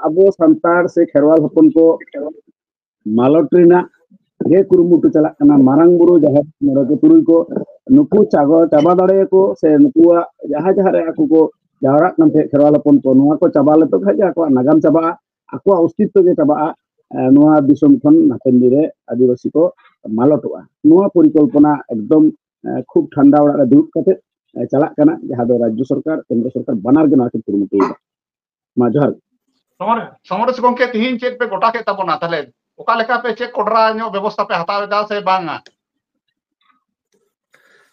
ᱟᱵᱚ ᱥᱟᱱᱛᱟᱲ ᱥᱮ ᱠᱷᱮᱨᱣᱟᱞ ᱦᱚᱯᱚᱱ ᱠᱚ ᱢᱟᱞᱚᱴ ᱨᱮᱱᱟᱜ ᱜᱮ ᱠᱩᱨᱩᱢᱩᱴᱩ ᱪᱟᱞᱟᱜ ᱠᱟᱱᱟ᱾ ᱢᱟᱨᱟᱝ ᱵᱩᱨᱩ, ᱡᱟᱦᱮᱨ, ᱢᱚᱬᱮ ᱠᱚ, ᱛᱩᱨᱩᱭ ᱠᱚ, ᱱᱩᱠᱩ ᱪᱟᱵᱟ, ᱪᱟᱵᱟ ᱫᱟᱲᱮᱭᱟᱠᱚ ᱥᱮ ᱱᱩᱠᱩᱣᱟᱜ ᱡᱟᱦᱟᱸ ᱡᱟᱦᱟᱸ ᱨᱮ ᱟᱠᱚ ᱠᱚ ᱡᱟᱣᱨᱟᱜ ᱠᱟᱱ ᱛᱟᱦᱮᱸᱫ ᱠᱷᱮᱨᱣᱟᱞ ᱦᱚᱯᱚᱱ ᱠᱚ, ᱱᱚᱣᱟ ᱠᱚ ᱪᱟᱵᱟ ᱞᱮᱠᱚ ᱠᱷᱟᱡ ᱜᱮ ᱟᱠᱚᱣᱟᱜ ᱱᱟᱜᱟᱢ ᱪᱟᱵᱟᱜᱼᱟ, ᱟᱠᱚᱣᱟᱜ ᱚᱥᱛᱤᱛᱛᱚ ᱜᱮ ᱪᱟᱵᱟᱜᱼᱟ᱾ ᱱᱚᱣᱟ ᱫᱤᱥᱚᱢ ᱠᱷᱚᱱ ᱱᱟᱯᱮᱱ ᱫᱤᱱ ᱨᱮ ᱟᱹᱫᱤᱵᱟᱹᱥᱤ ᱠᱚ ᱢᱟᱞᱚᱴᱚᱜᱼᱟ᱾ ᱱᱚᱣᱟ ᱯᱚᱨᱤᱠᱚᱞᱯᱚᱱᱟ ᱮᱠᱫᱚᱢ ᱠᱷᱩᱵ ᱴᱷᱟᱱᱰᱟ ᱚᱲᱟᱜ ᱨᱮ ᱫᱩᱲᱩᱵ ᱠᱟᱛᱮ ᱪᱟᱞᱟᱜ ᱠᱟᱱᱟ, ᱡᱟᱦᱟᱸ ᱫᱚ ᱨᱟᱡᱽᱡᱚ ᱥᱚᱨᱠᱟᱨ, ᱠᱮᱱᱫᱨᱚ ᱥᱚᱨᱠᱟᱨ ᱵᱟᱱᱟᱨ ᱜᱮ ᱱᱚᱣᱟ ᱠᱤᱱ ᱠᱩᱨᱩᱢᱩᱴᱩᱭᱮᱫᱟ᱾ ᱢᱟ ᱡᱚᱦᱟᱨ᱾ ᱥᱚᱢᱚᱨᱮᱥ ᱜᱚᱢᱠᱮ, ᱛᱤᱦᱤᱧ ᱪᱮᱫ ᱯᱮ ᱜᱚᱴᱟ ᱠᱮᱫ ᱛᱟᱵᱚᱱᱟ? ᱛᱟᱦᱞᱮ ᱚᱠᱟ ᱞᱮᱠᱟ ᱯᱮ, ᱪᱮᱫ ᱠᱚᱰᱨᱟ ᱧᱚᱜ ᱵᱮᱵᱚᱥᱛᱷᱟ ᱯᱮ ᱦᱟᱛᱟᱣ ᱮᱫᱟ ᱥᱮ ᱵᱟᱝᱟ?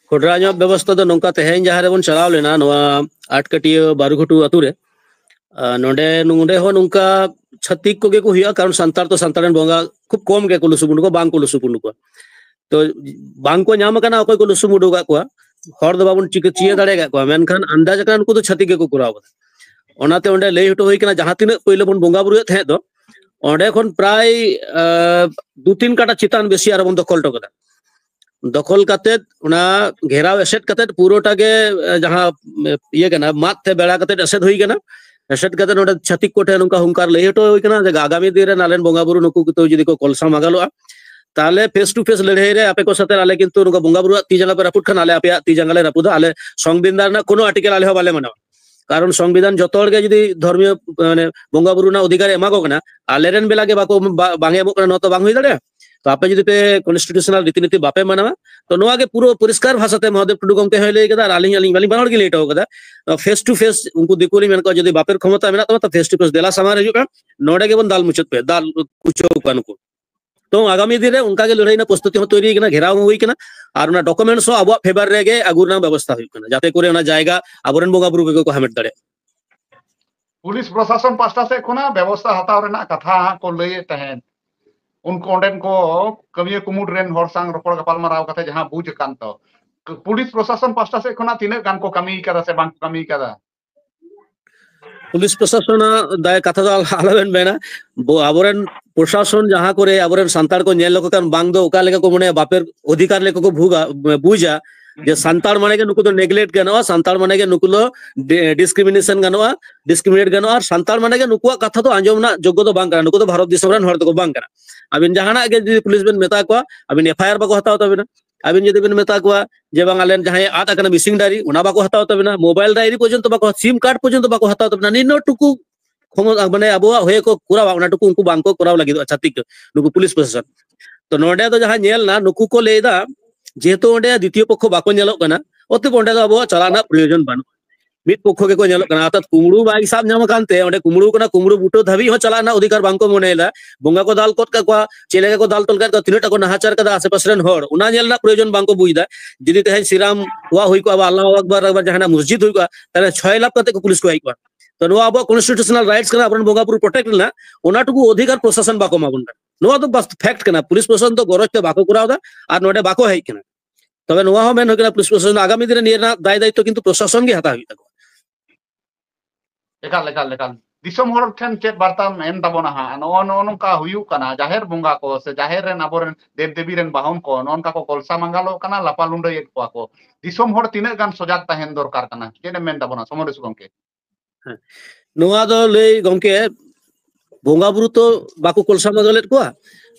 ᱠᱚᱰᱨᱟ ᱧᱚᱜ ᱵᱮᱵᱚᱥᱛᱷᱟ ᱫᱚ ᱱᱚᱝᱠᱟ, ᱛᱮᱦᱮᱧ ᱡᱟᱦᱟᱸ ᱨᱮᱵᱚᱱ ᱪᱟᱞᱟᱣ ᱞᱮᱱᱟ, ᱱᱚᱣᱟ ᱟᱴᱠᱟᱹᱴᱤᱭᱟᱹ ᱵᱟᱨᱩᱜᱷᱩᱴᱩ ᱟᱛᱩ ᱨᱮ, ᱟᱨ ᱱᱚᱰᱮ, ᱱᱚᱰᱮ ᱦᱚᱸ ᱱᱚᱝᱠᱟ ᱪᱷᱟᱹᱛᱤᱠ ᱠᱚᱜᱮ ᱠᱚ ᱦᱩᱭᱩᱜᱼᱟ, ᱠᱟᱨᱚᱱ ᱥᱟᱱᱛᱟᱲ ᱛᱚ ᱥᱟᱱᱛᱟᱲ ᱨᱮᱱ ᱵᱚᱸᱜᱟ ᱠᱷᱩᱵ ᱠᱚᱢ ᱜᱮᱠᱚ ᱞᱩᱥᱩᱵ ᱩᱰᱩᱠᱚᱜᱼᱟ, ᱵᱟᱝ ᱠᱚ ᱞᱩᱥᱩᱵ ᱩᱰᱩᱠᱚᱜᱼᱟ᱾ ᱛᱚ ᱵᱟᱝ ᱠᱚ ᱧᱟᱢ ᱟᱠᱟᱱᱟ ᱚᱠᱚᱭ ᱠᱚ ᱞᱩᱥᱩᱵ ᱩᱰᱩᱠ ᱟᱠᱟᱫ ᱠᱚᱣᱟ, ᱦᱚᱲ ᱫᱚ ᱵᱟᱵᱚᱱ ᱪᱤᱠᱟᱹ ᱪᱤᱭᱟᱹ ᱫᱟᱲᱮ ᱟᱠᱟᱫ ᱠᱚᱣᱟ, ᱢᱮᱱᱠᱷᱟᱱ ᱟᱱᱫᱟᱡ ᱟᱠᱟᱱᱟ ᱱᱩᱠᱩ ᱫᱚ ᱪᱷᱟᱹᱛᱤᱠ ᱜᱮᱠᱚ ᱠᱚᱨᱟᱣ ᱠᱟᱫᱟ᱾ ᱚᱱᱟᱛᱮ ᱚᱸᱰᱮ ᱞᱟᱹᱭ ᱦᱚᱴᱚ ᱦᱩᱭ ᱠᱟᱱᱟ, ᱡᱟᱦᱟᱸ ᱛᱤᱱᱟᱹᱜ ᱯᱳᱭᱞᱳ ᱵᱚᱱ ᱵᱚᱸᱜᱟ ᱵᱩᱨᱩᱭᱮᱫ ᱛᱟᱦᱮᱸᱫ ᱫᱚ, ᱚᱸᱰᱮ ᱠᱷᱚᱱ ᱯᱨᱟᱭ ᱫᱩ ᱛᱤᱱ ᱠᱟᱴᱟ ᱪᱮᱛᱟᱱ ᱵᱮᱥᱤ ᱟᱨᱚ ᱵᱚᱱ ᱫᱚᱠᱷᱚᱞ ᱦᱚᱴᱚ ᱠᱟᱫᱟ᱾ ᱫᱚᱠᱷᱚᱞ ᱠᱟᱛᱮᱫ ᱚᱱᱟ ᱜᱷᱮᱨᱟᱣ ᱮᱥᱮᱫ ᱠᱟᱛᱮᱫ ᱯᱩᱨᱟᱹᱴᱟ ᱜᱮ ᱡᱟᱦᱟᱸ ᱤᱭᱟᱹ ᱠᱟᱱᱟ, ᱢᱟᱫ ᱛᱮ ᱵᱮᱲᱟ ᱠᱟᱛᱮᱫ ᱮᱥᱮᱫ ᱦᱩᱭ ᱠᱟᱱᱟ᱾ ᱮᱥᱮᱫ ᱠᱟᱛᱮᱫ ᱱᱚᱰᱮ ᱪᱷᱟᱹᱛᱤᱠ ᱠᱚᱴᱷᱮᱱ ᱱᱚᱝᱠᱟ ᱦᱩᱝᱠᱟᱨ ᱞᱟᱹᱭ ᱦᱚᱴᱚ ᱦᱩᱭ ᱠᱟᱱᱟ ᱡᱮ ᱟᱜᱟᱢᱤ ᱫᱤᱱ ᱨᱮ ᱟᱞᱮᱨᱮᱱ ᱵᱚᱸᱜᱟ ᱵᱩᱨᱩ ᱱᱩᱠᱩ ᱠᱚ ᱡᱩᱫᱤ ᱠᱚ ᱠᱚᱞᱥᱟ ᱢᱟᱜᱟᱞᱚᱜᱼᱟ, ᱛᱟᱦᱞᱮ ᱯᱷᱮᱥ ᱴᱩ ᱯᱷᱮᱥ ᱞᱟᱹᱲᱦᱟᱹᱭ ᱨᱮ ᱟᱯᱮ ᱠᱚ ᱥᱟᱛᱮ ᱟᱞᱮ ᱠᱤᱱᱛᱩ ᱱᱚᱝᱠᱟ ᱵᱚᱸᱜᱟ ᱵᱩᱨᱩᱣᱟᱜ ᱛᱤ ᱡᱟᱸᱜᱟ ᱯᱮ ᱨᱟᱹᱯᱩᱫ ᱠᱷᱟᱱ ᱟᱞᱮ ᱟᱯᱮᱭᱟᱜ ᱛᱤ ᱡᱟᱸᱜᱟ ᱞᱮ ᱨᱟᱹᱯᱩᱫᱟ᱾ ᱟᱞᱮ ᱥᱚᱝᱵᱤᱫᱷᱟᱱ ᱨᱮᱱᱟᱜ ᱠᱳᱱᱳ ᱟᱨᱴᱤᱠᱮᱞ ᱟᱞᱮ ᱦᱚᱸ ᱵᱟᱞᱮ ᱢᱟᱱᱟᱣᱟ᱾ ᱠᱟᱨᱚᱱ ᱥᱚᱝᱵᱤᱫᱷᱟᱱ ᱡᱚᱛᱚ ᱦᱚᱲ ᱜᱮ ᱡᱩᱫᱤ ᱫᱷᱚᱨᱢᱤᱭᱚ, ᱢᱟᱱᱮ, ᱵᱚᱸᱜᱟ ᱵᱩᱨᱩ ᱨᱮᱱᱟᱜ ᱚᱫᱷᱤᱠᱟᱨ ᱮ ᱮᱢᱟ ᱠᱚ ᱠᱟᱱᱟ, ᱟᱞᱮᱨᱮᱱ ᱵᱮᱞᱟ ᱜᱮ ᱵᱟᱠᱚ, ᱵᱟ-, ᱵᱟᱝ ᱮ ᱮᱢᱚᱜ ᱠᱟᱱᱟ, ᱱᱚᱣᱟ ᱛᱚ ᱵᱟᱝ ᱦᱩᱭ ᱫᱟᱲᱮᱭᱟᱜᱼᱟ᱾ ᱛᱚ ᱟᱯᱮ ᱡᱩᱫᱤ ᱯᱮ ᱠᱚᱱᱥᱴᱤᱴᱤᱭᱩᱥᱚᱱᱟᱞ ᱨᱤᱛᱤ ᱱᱤᱛᱤ ᱵᱟᱯᱮ ᱢᱟᱱᱟᱣᱟ, ᱛᱚ ᱱᱚᱣᱟ ᱜᱮ ᱯᱩᱨᱟᱹ ᱯᱚᱨᱤᱥᱠᱟᱨ ᱵᱷᱟᱥᱟᱛᱮ ᱢᱚᱦᱟᱫᱮᱵ ᱴᱩᱰᱩ ᱜᱚᱢᱠᱮ ᱦᱚᱸᱭ ᱞᱟᱹᱭ ᱠᱟᱫᱟ, ᱟᱨ ᱟᱹᱞᱤᱧ, ᱟᱹᱞᱤᱧ ᱵᱟᱱᱟ ᱦᱚᱲ ᱜᱮ ᱞᱟᱹᱭ ᱦᱚᱴᱚ ᱠᱟᱫᱟ᱾ ᱯᱷᱮᱥ ᱴᱩ ᱯᱷᱮᱥ ᱩᱱᱠᱩ ᱫᱤᱠᱩ ᱞᱤᱧ ᱢᱮᱱ ᱠᱚᱣᱟ, ᱡᱩᱫᱤ ᱵᱟᱯᱮ ᱠᱷᱚᱢᱚᱛᱟ ᱢᱮᱱᱟᱜ ᱛᱟᱢᱟ, ᱛᱚ ᱯᱷᱮᱥ ᱴᱩ ᱯᱷᱮᱥ ᱫᱮᱞᱟ ᱥᱟᱢᱟᱝ ᱨᱮ ᱦᱤᱡᱩᱜ ᱯᱮ, ᱱᱚᱰᱮ ᱜᱮᱵᱚᱱ ᱫᱟᱞ ᱢᱩᱪᱟᱹᱫ ᱯᱮ, ᱫᱟᱞ ᱠᱩᱪᱟᱹᱣ ᱠᱚᱣᱟ ᱱᱩᱠᱩ᱾ ᱛᱚ ᱟᱜᱟᱢᱤ ᱫᱤᱱ ᱨᱮ ᱚᱱᱠᱟ ᱜᱮ ᱞᱟᱹᱲᱦᱟᱹᱭ ᱨᱮᱱᱟᱜ ᱯᱨᱚᱥᱛᱩᱛᱤ ᱦᱚᱸ ᱛᱚᱭᱨᱤ ᱠᱟᱱᱟ, ᱜᱷᱮᱨᱟᱣ ᱦᱚᱸ ᱦᱩᱭ ᱠᱟᱱᱟ, ᱟᱨ ᱚᱱᱟ ᱰᱚᱠᱩᱢᱮᱱᱴᱥ ᱦᱚᱸ ᱟᱵᱚᱣᱟᱜ ᱯᱷᱮᱵᱟᱨ ᱨᱮᱜᱮ ᱟᱹᱜᱩ ᱨᱮᱱᱟᱜ ᱵᱮᱵᱚᱥᱛᱷᱟ ᱦᱩᱭᱩᱜ ᱠᱟᱱᱟ, ᱡᱟᱛᱮ ᱠᱚᱨᱮ ᱚᱱᱟ ᱡᱟᱭᱜᱟ ᱟᱵᱚᱨᱮᱱ ᱵᱚᱸᱜᱟ ᱵᱩᱨᱩ ᱜᱮᱠᱚ ᱦᱟᱢᱮᱴ ᱫᱟᱲᱮᱭᱟᱜ᱾ ᱯᱩᱞᱤᱥ ᱯᱨᱚᱥᱟᱥᱚᱱ ᱯᱟᱦᱴᱟ ᱥᱮᱫ ᱠᱷᱚᱱᱟᱜ ᱵᱮᱵᱚᱥᱛᱷᱟ ᱦᱟᱛᱟᱣ ᱨᱮᱱᱟᱜ ᱠᱟᱛᱷᱟ ᱦᱟᱸᱜ ᱠᱚ ᱞᱟᱹᱭᱮᱫ ᱛᱟᱦᱮᱸᱫ, ᱩᱱᱠᱩ ᱚᱸᱰᱮᱱ ᱠᱚ ᱠᱟᱹᱢᱤᱭᱟᱹ ᱠᱩᱢᱩᱴ ᱨᱮᱱ ᱦᱚᱲ ᱥᱟᱝ ᱨᱚᱯᱚᱲ ᱜᱟᱯᱟᱞᱢᱟᱨᱟᱣ ᱠᱟᱛᱮ ᱡᱟᱦᱟᱸ ᱵᱩᱡᱽ ᱟᱠᱟᱱ ᱛᱚ, ᱯᱩᱞᱤᱥ ᱯᱨᱚᱥᱟᱥᱚᱱ ᱯᱟᱦᱴᱟ ᱥᱮᱫ ᱠᱷᱚᱱᱟᱜ ᱛᱤᱱᱟᱹᱜ ᱜᱟᱱ ᱠᱚ ᱠᱟᱹᱢᱤ ᱠᱟᱫᱟ ᱥᱮ ᱵᱟᱝ ᱠᱚ ᱠᱟᱹᱢᱤ ᱠᱟᱫᱟ? ᱯᱩᱞᱤᱥ ᱯᱨᱚᱥᱟᱥᱚᱱᱟᱜ ᱫᱟᱭ ᱠᱟᱛᱷᱟ ᱫᱚ ᱟᱞ-, ᱟᱞᱚᱵᱮᱱ ᱢᱮᱱᱟ, ᱵᱚ-, ᱟᱵᱚᱨᱮᱱ ᱯᱨᱚᱥᱟᱥᱚᱱ ᱡᱟᱦᱟᱸ ᱠᱚᱨᱮ ᱟᱵᱚᱨᱮᱱ ᱥᱟᱱᱛᱟᱲ ᱠᱚ ᱧᱮᱞ ᱞᱮᱠᱚ ᱠᱷᱟᱱ ᱵᱟᱝ ᱫᱚ ᱚᱠᱟ ᱞᱮᱠᱟ ᱠᱚ ᱢᱚᱱᱮᱭᱟ, ᱵᱟᱯᱮᱨ ᱚᱫᱷᱤᱠᱟᱨ ᱞᱮᱠᱟ ᱠᱚ ᱵᱷᱩᱜᱟ, ᱵᱩᱡᱟ ᱡᱮ ᱥᱟᱱᱛᱟᱲ ᱢᱟᱱᱮ ᱜᱮ ᱱᱩᱠᱩ ᱫᱚ ᱱᱮᱜᱞᱮᱠᱴ ᱜᱟᱱᱚᱜᱼᱟ, ᱥᱟᱱᱛᱟᱲ ᱢᱟᱱᱮ ᱜᱮ ᱱᱩᱠᱩ ᱫᱚ ᱰᱤ-, ᱰᱤᱥᱠᱨᱤᱢᱤᱱᱮᱥᱚᱱ ᱜᱟᱱᱚᱜᱼᱟ, ᱰᱤᱥᱠᱨᱤᱢᱤᱱᱮᱴ ᱜᱟᱱᱚᱜᱼᱟ, ᱟᱨ ᱥᱟᱱᱛᱟᱲ ᱢᱟᱱᱮ ᱜᱮ ᱱᱩᱠᱩᱣᱟᱜ ᱠᱟᱛᱷᱟ ᱫᱚ ᱟᱸᱡᱚᱢ ᱨᱮᱱᱟᱜ ᱡᱳᱜᱽᱜᱚ ᱫᱚ ᱵᱟᱝ ᱠᱟᱱᱟ, ᱱᱩᱠᱩ ᱫᱚ ᱵᱷᱟᱨᱚᱛ ᱫᱤᱥᱚᱢ ᱨᱮᱱ ᱦᱚᱲ ᱫᱚᱠᱚ ᱵᱟᱝ ᱠᱟᱱᱟ᱾ ᱟᱹᱵᱤᱱ ᱡᱟᱦᱟᱱᱟᱜ ᱜᱮ ᱡᱩᱫᱤ ᱯᱩᱞᱤᱥ ᱵᱮᱱ ᱢᱮᱛᱟ ᱠᱚᱣᱟ, ᱟᱹᱵᱤᱱ ᱮᱯᱷ ᱟᱭ ᱟᱨ ᱵᱟᱠᱚ ᱦᱟᱛᱟᱣ ᱛᱟᱵᱤᱱᱟ᱾ ᱟᱹᱵᱤᱱ ᱡᱩᱫᱤ ᱵᱮᱱ ᱢᱮᱛᱟ ᱠᱚᱣᱟ ᱡᱮ ᱵᱟᱝ ᱟᱞᱮ ᱡᱟᱦᱟᱸᱭ ᱟᱫ ᱟᱠᱟᱱᱟ ᱢᱤᱥᱤᱝ ᱰᱟᱭᱨᱤ, ᱚᱱᱟ ᱵᱟᱠᱚ ᱦᱟᱛᱟᱣ ᱛᱟᱵᱤᱱᱟ, ᱢᱳᱵᱟᱭᱤᱞ ᱰᱟᱭᱨᱤ ᱯᱚᱨᱡᱚᱱᱛᱚ ᱵᱟᱠᱚ, ᱥᱤᱢ ᱠᱟᱨᱰ ᱯᱚᱨᱡᱚᱱᱛᱚ ᱵᱟᱠᱚ ᱦᱟᱛᱟᱣ ᱛᱟᱵᱤᱱᱟ᱾ ᱱᱤᱱᱟᱹᱜ ᱴᱩᱠᱩ ᱠᱷᱚᱢᱚ-, ᱢᱟᱱᱮ ᱟᱵᱚᱣᱟᱜ ᱦᱚᱭᱮ ᱠᱚ ᱠᱚᱨᱟᱣᱟ, ᱚᱱᱟ ᱴᱩᱠᱩ ᱩᱱᱠᱩ ᱵᱟᱝ ᱠᱚ ᱠᱚᱨᱟᱣ ᱞᱟᱹᱜᱤᱫᱚᱜᱼᱟ ᱪᱷᱟᱛᱤᱠ ᱱᱩᱠᱩ ᱯᱩᱞᱤᱥ ᱯᱨᱚᱥᱟᱥᱚᱱ᱾ ᱛᱚ ᱱᱚᱰᱮ ᱫᱚ ᱡᱟᱦᱟᱸ ᱧᱮᱞ ᱮᱱᱟ, ᱱᱩᱠᱩ ᱠᱚ ᱞᱟᱹᱭ ᱮᱫᱟ ᱡᱮᱦᱮᱛᱩ ᱚᱸᱰᱮ ᱫᱤᱛᱤᱭᱚ ᱯᱚᱠᱠᱷᱚ ᱵᱟᱠᱚ ᱧᱮᱞᱚᱜ ᱠᱟᱱᱟ, ᱚᱛᱚᱮᱵ ᱚᱸᱰᱮ ᱫᱚ ᱟᱵᱚᱣᱟᱜ ᱪᱟᱞᱟᱜ ᱨᱮᱱᱟᱜ ᱯᱨᱚᱭᱳᱡᱚᱱ ᱵᱟᱹᱱᱩᱜᱼᱟ᱾ ᱢᱤᱫ ᱯᱚᱠᱠᱷᱚ ᱜᱮᱠᱚ ᱧᱮᱞᱚᱜ ᱠᱟᱱᱟ, ᱚᱨᱛᱷᱟᱛ ᱠᱩᱢᱲᱩ ᱵᱟᱭ ᱥᱟᱵ ᱧᱟᱢ ᱟᱠᱟᱱ ᱛᱮ ᱚᱸᱰᱮ ᱠᱩᱢᱲᱩ ᱠᱟᱱᱟ, ᱠᱩᱢᱲᱩ ᱵᱩᱴᱟᱹ ᱫᱷᱟᱹᱵᱤᱡ ᱦᱚᱸ ᱪᱟᱞᱟᱜ ᱨᱮᱱᱟᱜ ᱚᱫᱷᱤᱠᱟᱨ ᱵᱟᱝ ᱠᱚ ᱢᱚᱱᱮᱭᱮᱫᱟ᱾ ᱵᱚᱸᱜᱟ ᱠᱚ ᱫᱟᱞ ᱜᱚᱫ ᱠᱟᱜ ᱠᱚᱣᱟ, ᱪᱮᱫ ᱞᱮᱠᱟ ᱠᱚ ᱫᱟᱞ ᱛᱚᱞ ᱠᱟᱜ ᱠᱚᱣᱟ, ᱛᱤᱱᱟᱹᱜ ᱴᱟ ᱠᱚ ᱱᱟᱦᱟᱪᱟᱨ ᱠᱟᱫᱟ ᱟᱥᱮ ᱯᱟᱥᱮ ᱨᱮᱱ ᱦᱚᱲ, ᱚᱱᱟ ᱧᱮᱞ ᱨᱮᱱᱟᱜ ᱯᱨᱚᱭᱳᱡᱚᱱ ᱵᱟᱝ ᱠᱚ ᱵᱩᱡᱽ ᱮᱫᱟ᱾ ᱡᱩᱫᱤ ᱛᱮᱦᱮᱧ ᱥᱨᱤᱨᱟᱢ ᱣᱟᱜ ᱦᱩᱭ ᱠᱚᱜᱼᱟ, ᱵᱟ ᱟᱞᱞᱟᱦᱩ ᱟᱠᱵᱟᱨ, ᱟᱠᱵᱟᱨ ᱡᱟᱦᱟᱱᱟᱜ ᱢᱚᱥᱡᱤᱫ ᱦᱩᱭ ᱠᱚᱜᱼᱟ, ᱛᱟᱦᱞᱮ ᱪᱷᱚᱭ ᱞᱟᱠᱷ ᱠᱟᱛᱮ ᱠᱚ ᱯᱩᱞᱤᱥ ᱠᱚ ᱦᱮᱡ ᱠᱚᱜᱼᱟ᱾ ᱛᱚ ᱱᱚᱣᱟ ᱟᱵᱚᱣᱟᱜ ᱠᱚᱱᱥᱴᱤᱴᱩᱥᱚᱱᱟᱞ ᱨᱟᱭᱤᱴᱥ ᱠᱟᱱᱟ, ᱟᱵᱚᱨᱮᱱ ᱵᱚᱸᱜᱟ ᱵᱩᱨᱩ ᱯᱨᱚᱴᱮᱠᱴ ᱨᱮᱱᱟᱜ, ᱚᱱᱟ ᱴᱩᱠᱩ ᱚᱫᱷᱤᱠᱟᱨ ᱯᱨᱚᱥᱟᱥᱚᱱ ᱵᱟᱠᱚ ᱮᱢᱟ ᱵᱚᱱ ᱠᱟᱱᱟ᱾ ᱱᱚᱣᱟ ᱫᱚ ᱵᱟᱥ ᱯᱷᱮᱠᱴ ᱠᱟᱱᱟ, ᱯᱩᱞᱤᱥ ᱯᱨᱚᱥᱟᱥᱚᱱ ᱫᱚ ᱜᱚᱨᱚᱡᱽ ᱛᱮ ᱵᱟᱠᱚ ᱠᱚᱨᱟᱣ ᱮᱫᱟ ᱟᱨ ᱱᱚᱰᱮ ᱵᱟᱠᱚ ᱦᱮᱡ ᱠᱟᱱᱟ᱾ ᱛᱚᱵᱮ ᱱᱚᱣᱟ ᱦᱚᱸ ᱢᱮᱱ ᱦᱩᱭ ᱠᱟᱱᱟ, ᱯᱩᱞᱤᱥ ᱯᱨᱚᱥᱟᱥᱚᱱ ᱫᱚ ᱟᱜᱟᱢᱤ ᱫᱤᱱ ᱨᱮ ᱱᱤᱭᱟᱹ ᱨᱮᱱᱟᱜ ᱫᱟᱭ ᱫᱟᱭᱤᱛᱛᱚ ᱠᱤᱱᱛᱩ ᱯᱨᱚᱥᱟᱥᱚᱱ ᱜᱮ ᱦᱟᱛᱟᱣ ᱦᱩᱭᱩᱜ ᱛᱟᱠᱚᱣᱟ᱾ ᱮᱠᱟᱞ, ᱮᱠᱟᱞ, ᱮᱠᱟᱞ᱾ ᱫᱤᱥᱚᱢ ᱦᱚᱲ ᱴᱷᱮᱱ ᱪᱮᱫ ᱵᱟᱨᱛᱟᱢ ᱮᱢ ᱛᱟᱵᱚᱱᱟ ᱦᱟᱸᱜ? ᱱᱚᱜᱼᱚ, ᱱᱚᱜᱼᱚ ᱱᱚᱝᱠᱟ ᱦᱩᱭᱩᱜ ᱠᱟᱱᱟ, ᱡᱟᱦᱮᱨ ᱵᱚᱸᱜᱟ ᱠᱚ ᱥᱮ ᱡᱟᱦᱮᱨ ᱨᱮᱱ ᱟᱵᱚᱨᱮᱱ ᱫᱮᱵ ᱫᱮᱵᱤ ᱨᱮᱱ ᱵᱟᱦᱚᱱ ᱠᱚ ᱱᱚᱜᱼᱚ ᱱᱚᱝᱠᱟ ᱠᱚ ᱠᱚᱞᱥᱟ ᱢᱟᱸᱜᱟᱞᱚᱜ ᱠᱟᱱᱟ, ᱞᱟᱯᱟ ᱞᱩᱸᱰᱟᱹᱭᱮᱫ ᱠᱚᱣᱟ ᱠᱚ᱾ ᱫᱤᱥᱚᱢ ᱦᱚᱲ ᱛᱤᱱᱟᱹᱜ ᱜᱟᱱ ᱥᱚᱡᱟᱜ ᱛᱟᱦᱮᱱ ᱫᱚᱨᱠᱟᱨ ᱠᱟᱱᱟ? ᱪᱮᱫ ᱮᱢ ᱢᱮᱱ ᱛᱟᱵᱚᱱᱟ ᱥᱚᱢᱚᱨᱮᱥ ᱜᱚᱢᱠᱮ? ᱱᱚᱣᱟ ᱫᱚ ᱞᱟᱹᱭ ᱜᱚᱢᱠᱮ, ᱵᱚᱸᱜᱟ ᱵᱩᱨᱩ ᱛᱚ ᱵᱟᱠᱚ ᱠᱚᱞᱥᱟ ᱢᱟᱸᱜᱟᱞᱮᱫ ᱠᱚᱣᱟ,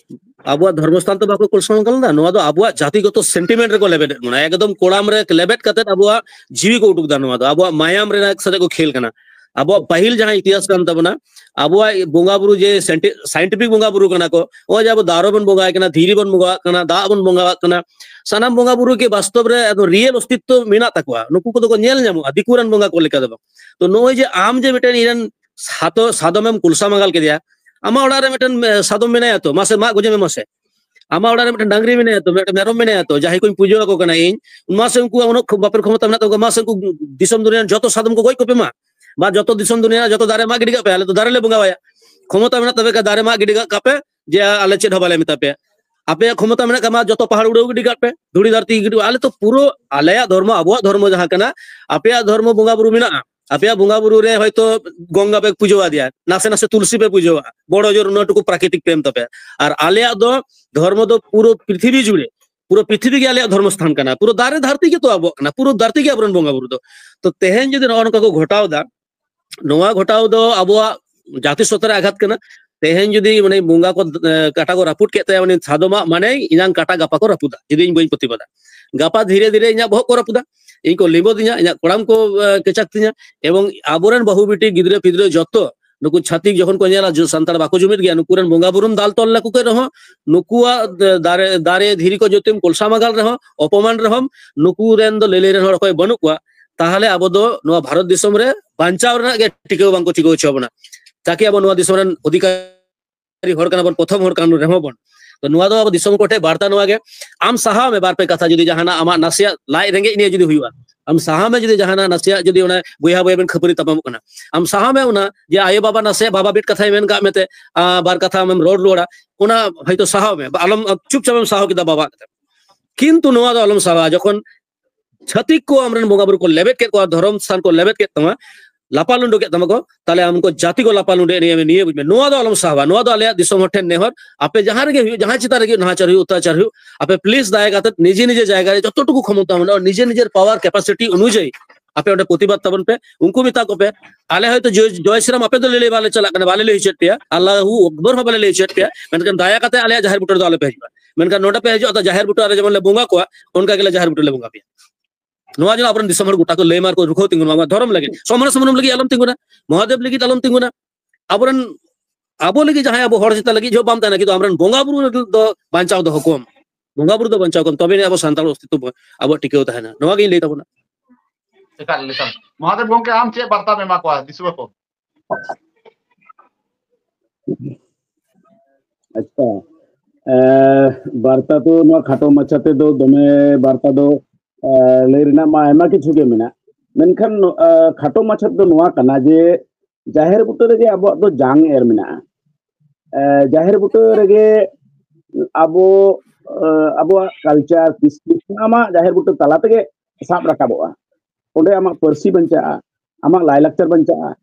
ᱟᱵᱚᱣᱟᱜ ᱫᱷᱚᱨᱢᱚᱥᱛᱷᱟᱱ ᱛᱚ ᱵᱟᱠᱚ ᱠᱚᱞᱥᱟ ᱢᱟᱸᱜᱟᱞ ᱮᱫᱟ, ᱱᱚᱣᱟ ᱫᱚ ᱟᱵᱚᱣᱟᱜ ᱡᱟᱹᱛᱤᱜᱚᱛᱚ ᱥᱮᱱᱴᱤᱢᱮᱱᱴ ᱨᱮᱠᱚ ᱞᱮᱵᱮᱫ ᱮᱫ ᱵᱚᱱᱟ, ᱮᱠᱫᱚᱢ ᱠᱚᱲᱟᱢ ᱨᱮ ᱞᱮᱵᱮᱫ ᱠᱟᱛᱮ ᱟᱵᱚᱣᱟᱜ ᱡᱤᱣᱤ ᱠᱚ ᱩᱰᱩᱠ ᱮᱫᱟ᱾ ᱱᱚᱣᱟ ᱫᱚ ᱟᱵᱚᱣᱟᱜ ᱢᱟᱭᱟᱢ ᱨᱮᱱᱟᱜ ᱥᱟᱛᱮ ᱠᱚ ᱠᱷᱮᱞ ᱠᱟᱱᱟ᱾ ᱟᱵᱚᱣᱟᱜ ᱯᱟᱹᱦᱤᱞ ᱡᱟᱦᱟᱸ ᱤᱛᱤᱦᱟᱥ ᱠᱟᱱ ᱛᱟᱵᱚᱱᱟ, ᱟᱵᱚᱣᱟᱜ ᱵᱚᱸᱜᱟ ᱵᱩᱨᱩ ᱡᱮ ᱥᱟᱭᱮᱱᱴᱤ-, ᱥᱟᱭᱮᱱᱴᱤᱯᱷᱤᱠ ᱵᱚᱸᱜᱟ ᱵᱩᱨᱩ ᱠᱟᱱᱟ ᱠᱚ, ᱱᱚᱜᱼᱚᱭ ᱡᱮ ᱟᱵᱚ ᱫᱟᱨᱮ ᱵᱚᱱ ᱵᱚᱸᱜᱟᱣᱟᱭ ᱠᱟᱱᱟ, ᱫᱷᱤᱨᱤ ᱵᱚᱱ ᱵᱚᱸᱜᱟᱣᱟᱜ ᱠᱟᱱᱟ, ᱫᱟᱜ ᱵᱚᱱ ᱵᱚᱸᱜᱟᱣᱟᱜ ᱠᱟᱱᱟ, ᱥᱟᱱᱟᱢ ᱵᱚᱸᱜᱟ ᱵᱩᱨᱩ ᱜᱮ ᱵᱟᱥᱛᱚᱵ ᱨᱮ ᱟᱫᱚ ᱨᱤᱭᱮᱞ ᱚᱥᱛᱤᱛᱛᱚ ᱢᱮᱱᱟᱜ ᱛᱟᱠᱚᱣᱟ᱾ ᱱᱩᱠᱩ ᱠᱚᱫᱚ ᱠᱚ ᱧᱮᱞ ᱧᱟᱢᱚᱜᱼᱟ, ᱫᱤᱠᱩ ᱨᱮᱱ ᱵᱚᱸᱜᱟ ᱠᱚ ᱞᱮᱠᱟ ᱫᱚ ᱵᱟᱝ᱾ ᱛᱚ ᱱᱚᱜᱼᱚᱭ ᱡᱮ ᱟᱢ ᱡᱮ ᱢᱤᱫᱴᱮᱱ ᱤᱧ ᱨᱮᱱ ᱥᱟᱛᱚ-, ᱥᱟᱫᱚᱢᱮᱢ ᱠᱚᱞᱥᱟ ᱢᱟᱸᱜᱟᱞ ᱠᱮᱫᱮᱭᱟ, ᱟᱢᱟᱜ ᱚᱲᱟᱜ ᱨᱮ ᱢᱤᱫᱴᱮᱱ ᱥᱟᱫᱚᱢ ᱢᱮᱱᱟᱭᱟ ᱛᱚ, ᱢᱟᱥᱮ ᱢᱟᱜ ᱜᱚᱡᱮ ᱢᱮ ᱢᱟᱥᱮ᱾ ᱟᱢᱟᱜ ᱚᱲᱟᱜ ᱨᱮ ᱢᱤᱫᱴᱮᱱ ᱰᱟᱝᱨᱤ ᱢᱮᱱᱟᱭᱟ ᱛᱚ, ᱢᱤᱫᱴᱮᱱ ᱢᱮᱨᱚᱢ ᱢᱮᱱᱟᱭᱟ ᱛᱚ, ᱡᱟᱦᱟᱸᱭ ᱠᱚᱧ ᱯᱩᱡᱟᱹ ᱟᱠᱚ ᱠᱟᱱᱟ ᱤᱧ, ᱢᱟᱥᱮ ᱩᱱᱠᱩᱣᱟᱜ ᱩᱱᱟᱹᱜ ᱵᱟᱯᱮᱨ ᱠᱷᱚᱢᱚᱛᱟ ᱢᱮᱱᱟᱜ ᱛᱟᱠᱚᱣᱟ, ᱢᱟᱥᱮ ᱩᱱᱠᱩ ᱫᱤᱥᱚᱢ ᱫᱩᱱᱤᱭᱟᱹ ᱨᱮᱱ ᱡᱚᱛᱚ ᱥᱟᱫᱚᱢ ᱠᱚ ᱜᱚᱡ ᱠᱚᱯᱮ ᱢᱟ, ᱵᱟ ᱡᱚᱛᱚ ᱫᱤᱥᱚᱢ ᱫᱩᱱᱤᱭᱟᱹ ᱨᱮᱱᱟᱜ ᱡᱚᱛᱚ ᱫᱟᱨᱮ ᱢᱟᱜ ᱜᱤᱰᱤ ᱠᱟᱜ ᱯᱮ, ᱟᱞᱮ ᱫᱚ ᱫᱟᱨᱮ ᱞᱮ ᱵᱚᱸᱜᱟᱣᱟᱭᱟ᱾ ᱠᱷᱚᱢᱚᱛᱟ ᱢᱮᱱᱟᱜ ᱛᱟᱯᱮ ᱠᱷᱟᱱ ᱫᱟᱨᱮ ᱢᱟᱜ ᱜᱤᱰᱤ ᱠᱟᱜ ᱠᱟᱜ ᱯᱮ, ᱡᱮ ᱟᱞᱮ ᱪᱮᱫ ᱦᱚᱸ ᱵᱟᱞᱮ ᱢᱮᱛᱟ ᱯᱮᱭᱟ᱾ ᱟᱯᱮᱭᱟᱜ ᱠᱷᱚᱢᱚᱛᱟ ᱢᱮᱱᱟᱜ ᱠᱷᱟᱱ ᱢᱟ ᱡᱚᱛᱚ ᱯᱟᱦᱟᱲ ᱩᱲᱟᱹᱣ ᱜᱤᱰᱤ ᱠᱟᱜ ᱯᱮ, ᱫᱷᱩᱲᱤ ᱫᱷᱟᱹᱨᱛᱤ ᱜᱤᱰᱤ, ᱟᱞᱮ ᱛᱚ ᱯᱩᱨᱟᱹ ᱟᱞᱮᱭᱟᱜ ᱫᱷᱚᱨᱢᱚ, ᱟᱵᱚᱣᱟᱜ ᱫᱷᱚᱨᱢᱚ ᱡᱟᱦᱟᱸ ᱠᱟᱱᱟ, ᱟᱯᱮᱭᱟᱜ ᱫᱷᱚᱨᱢᱚ ᱵᱚᱸᱜᱟ ᱵᱩᱨᱩ ᱢᱮᱱᱟᱜᱼᱟ, ᱟᱯᱮᱭᱟᱜ ᱵᱚᱸᱜᱟ ᱵᱩᱨᱩ ᱨᱮ ᱦᱚᱭᱛᱚ ᱜᱚᱝᱜᱟ ᱯᱮ ᱯᱩᱡᱟᱹᱣ ᱟᱫᱮᱭᱟ, ᱱᱟᱥᱮ ᱱᱟᱥᱮ ᱛᱩᱞᱥᱤ ᱯᱮ ᱯᱩᱡᱟᱹᱣᱟ, ᱵᱚᱲᱚ ᱡᱳᱨ ᱩᱱᱟᱹᱜ ᱴᱩᱠᱩ ᱯᱨᱟᱠᱨᱤᱛᱤᱠ ᱯᱨᱮᱢ ᱛᱟᱯᱮ᱾ ᱟᱨ ᱟᱞᱮᱭᱟᱜ ᱫᱚ ᱫᱷᱚᱨᱢᱚ ᱫᱚ ᱯᱩᱨᱟᱹ ᱯᱨᱤᱛᱷᱤᱵᱤ ᱡᱩᱲᱮ, ᱯᱩᱨᱟᱹ ᱯᱨᱤᱛᱷᱤᱵᱤ ᱜᱮ ᱟᱞᱮᱭᱟᱜ ᱫᱷᱚᱨᱢᱚ ᱥᱛᱷᱟᱱ ᱠᱟᱱᱟ, ᱯᱩᱨᱟᱹ ᱫᱟᱨᱮ ᱫᱷᱟᱹᱨᱛᱤ ᱜᱮᱛᱚ ᱟᱵᱚᱣᱟᱜ ᱠᱟᱱᱟ, ᱯᱩᱨᱟᱹ ᱫᱷᱟᱹᱨᱛᱤ ᱜᱮ ᱟᱵᱚᱨᱮᱱ ᱵᱚᱸᱜᱟ ᱵᱩᱨᱩ ᱫᱚ᱾ ᱛᱚ ᱛᱮᱦᱮᱧ ᱡᱩᱫᱤ ᱱᱚᱜᱼᱚ ᱱᱚᱝᱠᱟ ᱠᱚ ᱜᱷᱚᱴᱟᱣ ᱫᱟ, ᱱᱚᱣᱟ ᱜᱷᱚᱴᱟᱣ ᱫᱚ ᱟᱵᱚᱣᱟᱜ ᱡᱟᱹᱛᱤ ᱥᱚᱛ ᱨᱮ ᱟᱜᱷᱟᱛ ᱠᱟᱱᱟ᱾ ᱛᱮᱦᱮᱧ ᱡᱩᱫᱤ ᱢᱟᱱᱮ ᱵᱚᱸᱜᱟ ᱠᱚ, ᱮ, ᱠᱟᱴᱟ ᱠᱚ ᱨᱟᱹᱯᱩᱫ ᱠᱮᱫ ᱛᱟᱭᱟ, ᱩᱱᱤ ᱥᱟᱫᱚᱢᱟᱜ ᱢᱟᱱᱮ ᱤᱧᱟᱝ ᱠᱟᱴᱟ ᱜᱟᱯᱟ ᱠᱚ ᱨᱟᱹᱯᱩᱫᱟ, ᱡᱩᱫᱤ ᱤᱧ ᱵᱟᱹᱧ ᱯᱨᱚᱛᱤᱵᱟᱫᱟ᱾ ᱜᱟᱯᱟ ᱫᱷᱤᱨᱮ ᱫᱷᱤᱨᱮ ᱤᱧᱟᱜ ᱵᱚᱦᱚᱜ ᱠᱚ ᱨᱟᱹᱯᱩᱫᱟ, ᱤᱧ ᱠᱚ ᱞᱤᱸᱵᱚᱫᱤᱧᱟ, ᱤᱧᱟᱜ ᱠᱚᱲᱟᱢ ᱠᱚ, ᱮ, ᱠᱮᱪᱟᱠ ᱛᱤᱧᱟ, ᱮᱵᱚᱝ ᱟᱵᱚᱨᱮᱱ ᱵᱟᱹᱦᱩ ᱵᱤᱴᱤ ᱜᱤᱫᱽᱨᱟᱹ ᱯᱤᱫᱽᱨᱟᱹ ᱡᱚᱛᱚ ᱱᱩᱠᱩ ᱪᱷᱟᱹᱛᱤᱠ ᱡᱚᱠᱷᱚᱱ ᱠᱚ ᱧᱮᱞᱟ ᱡᱮ ᱥᱟᱱᱛᱟᱲ ᱵᱟᱠᱚ ᱡᱩᱢᱤᱫ ᱜᱮᱭᱟ, ᱱᱩᱠᱩ ᱨᱮᱱ ᱵᱚᱸᱜᱟ ᱵᱩᱨᱩᱢ ᱫᱟᱞ ᱛᱚᱞ ᱞᱮᱠᱚ ᱠᱮ ᱨᱮᱦᱚᱸ, ᱱᱩᱠᱩᱣᱟᱜ ᱫᱟᱨᱮ, ᱫᱟᱨᱮ ᱫᱷᱤᱨᱤ ᱠᱚ ᱡᱩᱫᱤᱢ ᱠᱚᱞᱥᱟ ᱢᱟᱜᱟᱞ ᱨᱮᱦᱚᱸ, ᱚᱯᱚᱢᱟᱱ ᱨᱮᱦᱚᱸ, ᱱᱩᱠᱩ ᱨᱮᱱ ᱫᱚ ᱞᱟᱹᱞᱟᱹᱭ ᱨᱮᱱ ᱦᱚᱲ ᱚᱠᱚᱭ ᱵᱟᱹᱱᱩᱜ ᱠᱚᱣᱟ, ᱛᱟᱦᱚᱞᱮ ᱟᱵᱚ ᱫᱚ ᱱᱚᱣᱟ ᱵᱷᱟᱨᱚᱛ ᱫᱤᱥᱚᱢ ᱨᱮ ᱵᱟᱧᱪᱟᱣ ᱨᱮᱱᱟᱜ ᱜᱮ ᱴᱤᱠᱟᱹᱣ ᱵᱟᱝᱠᱚ ᱴᱤᱠᱟᱹᱣ ᱦᱚᱪᱚ ᱵᱚᱱᱟ᱾ ᱛᱟᱠᱤ ᱟᱵᱚ ᱱᱚᱣᱟ ᱫᱤᱥᱚᱢ ᱨᱮᱱ ᱚᱫᱷᱤᱠᱟᱨᱤ ᱦᱚᱲ ᱠᱟᱱᱟ ᱵᱚᱱ, ᱯᱨᱚᱛᱷᱚᱢ ᱦᱚᱲ ᱠᱟᱱ ᱨᱮᱦᱚᱸ ᱵᱚᱱ᱾ ᱛᱚ ᱱᱚᱣᱟ ᱫᱚ ᱟᱵᱚ ᱫᱤᱥᱚᱢ ᱠᱚᱴᱷᱮᱱ ᱵᱟᱨᱛᱟ ᱱᱚᱣᱟ ᱜᱮ, ᱟᱢ ᱥᱟᱦᱟᱣ ᱢᱮ ᱵᱟᱨ ᱯᱮ ᱠᱟᱛᱷᱟ, ᱡᱩᱫᱤ ᱡᱟᱦᱟᱱᱟᱜ ᱟᱢᱟᱜ ᱱᱟᱥᱮᱭᱟᱜ ᱞᱟᱡ ᱨᱮᱸᱜᱮᱡ ᱱᱤᱭᱮ ᱡᱩᱫᱤ ᱦᱩᱭᱩᱜᱼᱟ, ᱟᱢ ᱥᱟᱦᱟᱣ ᱢᱮ ᱡᱩᱫᱤ ᱡᱟᱦᱟᱱᱟᱜ ᱱᱟᱥᱮᱭᱟᱜ ᱡᱩᱫᱤ ᱚᱱᱟ ᱵᱚᱭᱦᱟ ᱵᱚᱭᱦᱟ ᱵᱮᱱ ᱠᱷᱟᱹᱯᱟᱹᱨᱤ ᱛᱟᱯᱟᱢᱚᱜ ᱠᱟᱱᱟ, ᱟᱢ ᱥᱟᱦᱟᱣ ᱢᱮ ᱚᱱᱟ ᱡᱮ ᱟᱭᱳ ᱵᱟᱵᱟ ᱱᱟᱥᱮᱭᱟᱜ ᱵᱟᱵᱟ ᱵᱤᱴ ᱠᱟᱛᱷᱟᱭ ᱢᱮᱱ ᱠᱟᱜ ᱢᱮᱛᱮ, ᱟᱸ, ᱵᱟᱨ ᱠᱟᱛᱷᱟ ᱟᱢᱮᱢ ᱨᱚᱲ ᱨᱩᱣᱟᱹᱲᱟ, ᱚᱱᱟ ᱦᱚᱭᱛᱳ ᱥᱟᱦᱟᱣ ᱢᱮ, ᱵᱟ ᱟᱞᱚᱢ, ᱪᱩᱯᱪᱟᱯ ᱮᱢ ᱥᱟᱦᱟᱣ ᱠᱮᱫᱟ ᱵᱟᱵᱟ ᱠᱟᱛᱷᱟ᱾ ᱠᱤᱱᱛᱩ ᱱᱚᱣᱟ ᱫᱚ ᱟᱞᱚᱢ ᱥᱟᱦᱟᱣᱟ, ᱡᱚᱠᱷᱚᱱ ᱪᱷᱟᱹᱛᱤᱠ ᱠᱚ ᱟᱢᱨᱮᱱ ᱵᱚᱸᱜᱟ ᱵᱩᱨᱩ ᱠᱚ ᱞᱮᱵᱮᱫ ᱠᱮᱫ ᱠᱚᱣᱟ, ᱫᱷᱚᱨᱚᱢ ᱥᱛᱷᱟᱱ ᱠᱚ ᱞᱮᱵᱮᱫ ᱠᱮᱫ ᱛᱟᱢᱟ, ᱞᱟᱯᱟ ᱞᱩᱸᱰᱟᱹ ᱠᱮᱫ ᱛᱟᱢᱟ ᱠᱚ, ᱛᱟᱦᱞᱮ ᱟᱢ ᱠᱚ ᱡᱟᱹᱛᱤ ᱠᱚ ᱞᱟᱯᱟ ᱞᱩᱸᱰᱟᱹ ᱮᱱᱮᱡ ᱱᱤᱭᱟᱹ ᱵᱩᱡᱽ ᱢᱮ᱾ ᱱᱚᱣᱟ ᱫᱚ ᱟᱞᱚᱢ ᱥᱟᱦᱟᱣᱟ, ᱱᱚᱣᱟ ᱫᱚ ᱟᱞᱮᱭᱟᱜ ᱫᱤᱥᱚᱢ ᱦᱚᱲ ᱴᱷᱮᱱ ᱱᱮᱦᱚᱨ, ᱟᱯᱮ ᱡᱟᱦᱟᱸ ᱨᱮᱜᱮ ᱦᱩᱭᱩᱜ, ᱡᱟᱦᱟᱸ ᱪᱮᱛᱟᱱ ᱨᱮᱜᱮ ᱱᱟᱦᱟᱪᱟᱨ ᱦᱩᱭᱩᱜ, ᱚᱛᱛᱟᱪᱟᱨ ᱦᱩᱭᱩᱜ, ᱟᱯᱮ please ᱫᱟᱭᱟ ᱠᱟᱛᱮ ᱱᱤᱡᱮ ᱱᱤᱡᱮ ᱡᱟᱭᱜᱟ ᱨᱮ ᱡᱚᱛᱚᱴᱩᱠᱩ ᱠᱷᱚᱢᱚᱛᱟ ᱢᱮᱱᱟᱜᱼᱟ, ᱱᱤᱡᱮ ᱱᱤᱡᱮᱨ power capacity ᱚᱱᱩᱡᱟᱭᱤ ᱟᱯᱮ ᱚᱸᱰᱮ ᱯᱨᱚᱛᱤᱵᱟᱫ ᱛᱟᱵᱚᱱ ᱯᱮ᱾ ᱩᱱᱠᱩ ᱢᱮᱛᱟ ᱠᱚᱯᱮ, ᱟᱞᱮ ᱦᱚᱭᱛᱳ ᱡᱚᱭ, ᱡᱚᱭ ᱥᱨᱤᱨᱟᱢ ᱟᱯᱮ ᱫᱚ ᱞᱟᱹᱞᱟᱹᱭ ᱵᱟᱞᱮ ᱪᱟᱞᱟᱜ ᱠᱟᱱᱟ, ᱵᱟᱞᱮ ᱞᱟᱹᱭ ᱦᱚᱪᱚᱭᱮᱫ ᱯᱮᱭᱟ, ᱟᱞᱞᱟᱦᱩ ᱟᱠᱵᱚᱨ ᱦᱚᱸ ᱵᱟᱞᱮ ᱞᱟᱹᱭ ᱦᱚᱪᱚᱭᱮᱫ ᱯᱮᱭᱟ, ᱢᱮᱱᱠᱷᱟᱱ ᱫᱟᱭᱟ ᱠᱟᱛᱮ ᱟᱞᱮᱭᱟᱜ ᱡᱟᱦᱮᱨ ᱵᱩᱴᱟᱹ ᱨᱮᱫᱚ ᱟᱞᱚ ᱯᱮ ᱦᱤᱡᱩᱜᱼᱟ᱾ ᱢᱮᱱᱠᱷᱟᱱ ᱱᱚᱰᱮ ᱯᱮ ᱦᱤᱡᱩᱜᱼᱟ, ᱛᱚ ᱡᱟᱦᱮᱨ ᱵᱩᱴᱟᱹ ᱨᱮ ᱡᱮᱢᱚᱱ ᱞᱮ ᱵᱚᱸᱜᱟ ᱠᱚᱣᱟ, ᱚᱱᱠᱟ ᱜᱮᱞᱮ ᱡᱟᱦᱮᱨ ᱵᱩᱴᱟᱹ ᱞᱮ ᱵᱚᱸᱜᱟ ᱯᱮᱭᱟ᱾ ᱱᱚᱣᱟ ᱡᱮᱱᱚ ᱟᱵᱚᱨᱮᱱ ᱫᱤᱥᱚᱢ ᱦᱚᱲ ᱜᱚᱴᱟ ᱠᱚ ᱞᱟᱹᱭ ᱢᱟ ᱟᱨ ᱠᱚ ᱨᱩᱠᱷᱟᱹᱣ ᱛᱤᱸᱜᱩᱱ ᱢᱟ, ᱟᱵᱚᱣᱟᱜ ᱫᱷᱚᱨᱚᱢ ᱞᱟᱹᱜᱤᱫ, ᱥᱚᱢᱨᱟ ᱥᱚᱢᱨᱚᱢ ᱞᱟᱹᱜᱤᱫ ᱟᱞᱚᱢ ᱛᱤᱸᱜᱩᱱᱟ, ᱢᱚᱦᱟᱫᱮᱵ ᱞᱟᱹᱜᱤᱫ ᱟᱞᱚᱢ ᱛᱤᱸᱜᱩᱱᱟ᱾ ᱟᱵᱚᱨᱮᱱ, ᱟᱵᱚ ᱞᱟᱹᱜᱤᱫ ᱡᱟᱦᱟᱸᱭ ᱟᱵᱚ ᱦᱚᱲ ᱪᱮᱛᱟᱱ ᱞᱟᱹᱜᱤᱫ ᱡᱚ ᱵᱟᱢ ᱛᱟᱦᱮᱱᱟ, ᱠᱤᱱᱛᱩ ᱟᱢᱨᱮᱱ ᱵᱚᱸᱜᱟ ᱵᱩᱨᱩ ᱞᱟᱹᱜᱤᱫ ᱫᱚ ᱵᱟᱧᱪᱟᱣ ᱫᱚᱦᱚ ᱠᱚᱢ, ᱵᱚᱸᱜᱟ ᱵᱩᱨᱩ ᱫᱚ ᱵᱟᱧᱪᱟᱣ ᱠᱚᱢ, ᱛᱚᱵᱮ ᱟᱹᱱᱤᱡ ᱟᱵᱚ ᱥᱟᱱᱛᱟᱲ ᱚᱥᱛᱤᱛᱵ ᱟᱵᱚᱣᱟᱜ ᱴᱤᱠᱟᱹᱣ ᱛᱟᱦᱮᱱᱟ᱾ ᱱᱚᱣᱟ ᱜᱤᱧ ᱞᱟᱹᱭ ᱛᱟᱵᱚᱱᱟ᱾ ᱮᱠᱟᱞ, ᱮᱠᱟᱞ᱾ ᱢᱚᱦᱟᱫᱮᱵ ᱜᱚᱢᱠᱮ, ᱟᱢ ᱪᱮᱫ ᱵᱟᱨᱛᱟᱢ ᱮᱢᱟ ᱠᱚᱣᱟ ᱫᱤᱥᱩᱣᱟᱹ ᱠᱚ? ᱟᱪᱪᱷᱟ, ᱮ, ᱵᱟᱨᱛᱟ ᱫᱚ ᱱᱚᱣᱟ ᱠᱷᱟᱴᱚ ᱢᱟᱪᱷᱟ ᱛᱮᱫᱚ ᱫᱚᱢᱮ ᱵᱟᱨᱛᱟ ᱫᱚ, ᱮ, ᱞᱟᱹᱭ ᱨᱮᱱᱟᱜ ᱢᱟ ᱟᱭᱢᱟ ᱠᱤᱪᱷᱩ ᱜᱮ ᱢᱮᱱᱟᱜ, ᱢᱮᱱᱠᱷᱟᱱ ᱱᱚ-, ᱮ, ᱠᱷᱟᱴᱚ ᱢᱟᱪᱷᱟ ᱛᱮᱫᱚ ᱱᱚᱣᱟ ᱠᱟᱱᱟ ᱡᱮ ᱡᱟᱦᱮᱨ ᱵᱩᱴᱟᱹ ᱨᱮᱜᱮ ᱟᱵᱚᱣᱟᱜ ᱫᱚ ᱡᱟᱝ ᱮᱨ ᱢᱮᱱᱟᱜᱼᱟ᱾ ᱮ, ᱡᱟᱦᱮᱨ ᱵᱩᱴᱟᱹ ᱨᱮᱜᱮ ᱟᱵᱚ, ᱮ, ᱟᱵᱚᱣᱟᱜ ᱠᱟᱞᱪᱟᱨ, ᱠᱨᱤᱥᱴᱤ, ᱥᱟᱱᱟᱢᱟᱜ ᱡᱟᱦᱮᱨ ᱵᱩᱴᱟᱹ ᱛᱟᱞᱟ ᱛᱮᱜᱮ ᱥᱟᱵ ᱨᱟᱠᱟᱵᱚᱜᱼᱟ᱾ ᱚᱸᱰᱮ ᱟᱢᱟᱜ ᱯᱟᱹᱨᱥᱤ ᱵᱟᱧᱪᱟᱜᱼᱟ, ᱟᱢᱟᱜ ᱞᱟᱭᱞᱟᱠᱪᱟᱨ ᱵᱟᱧᱪᱟᱜᱼᱟ,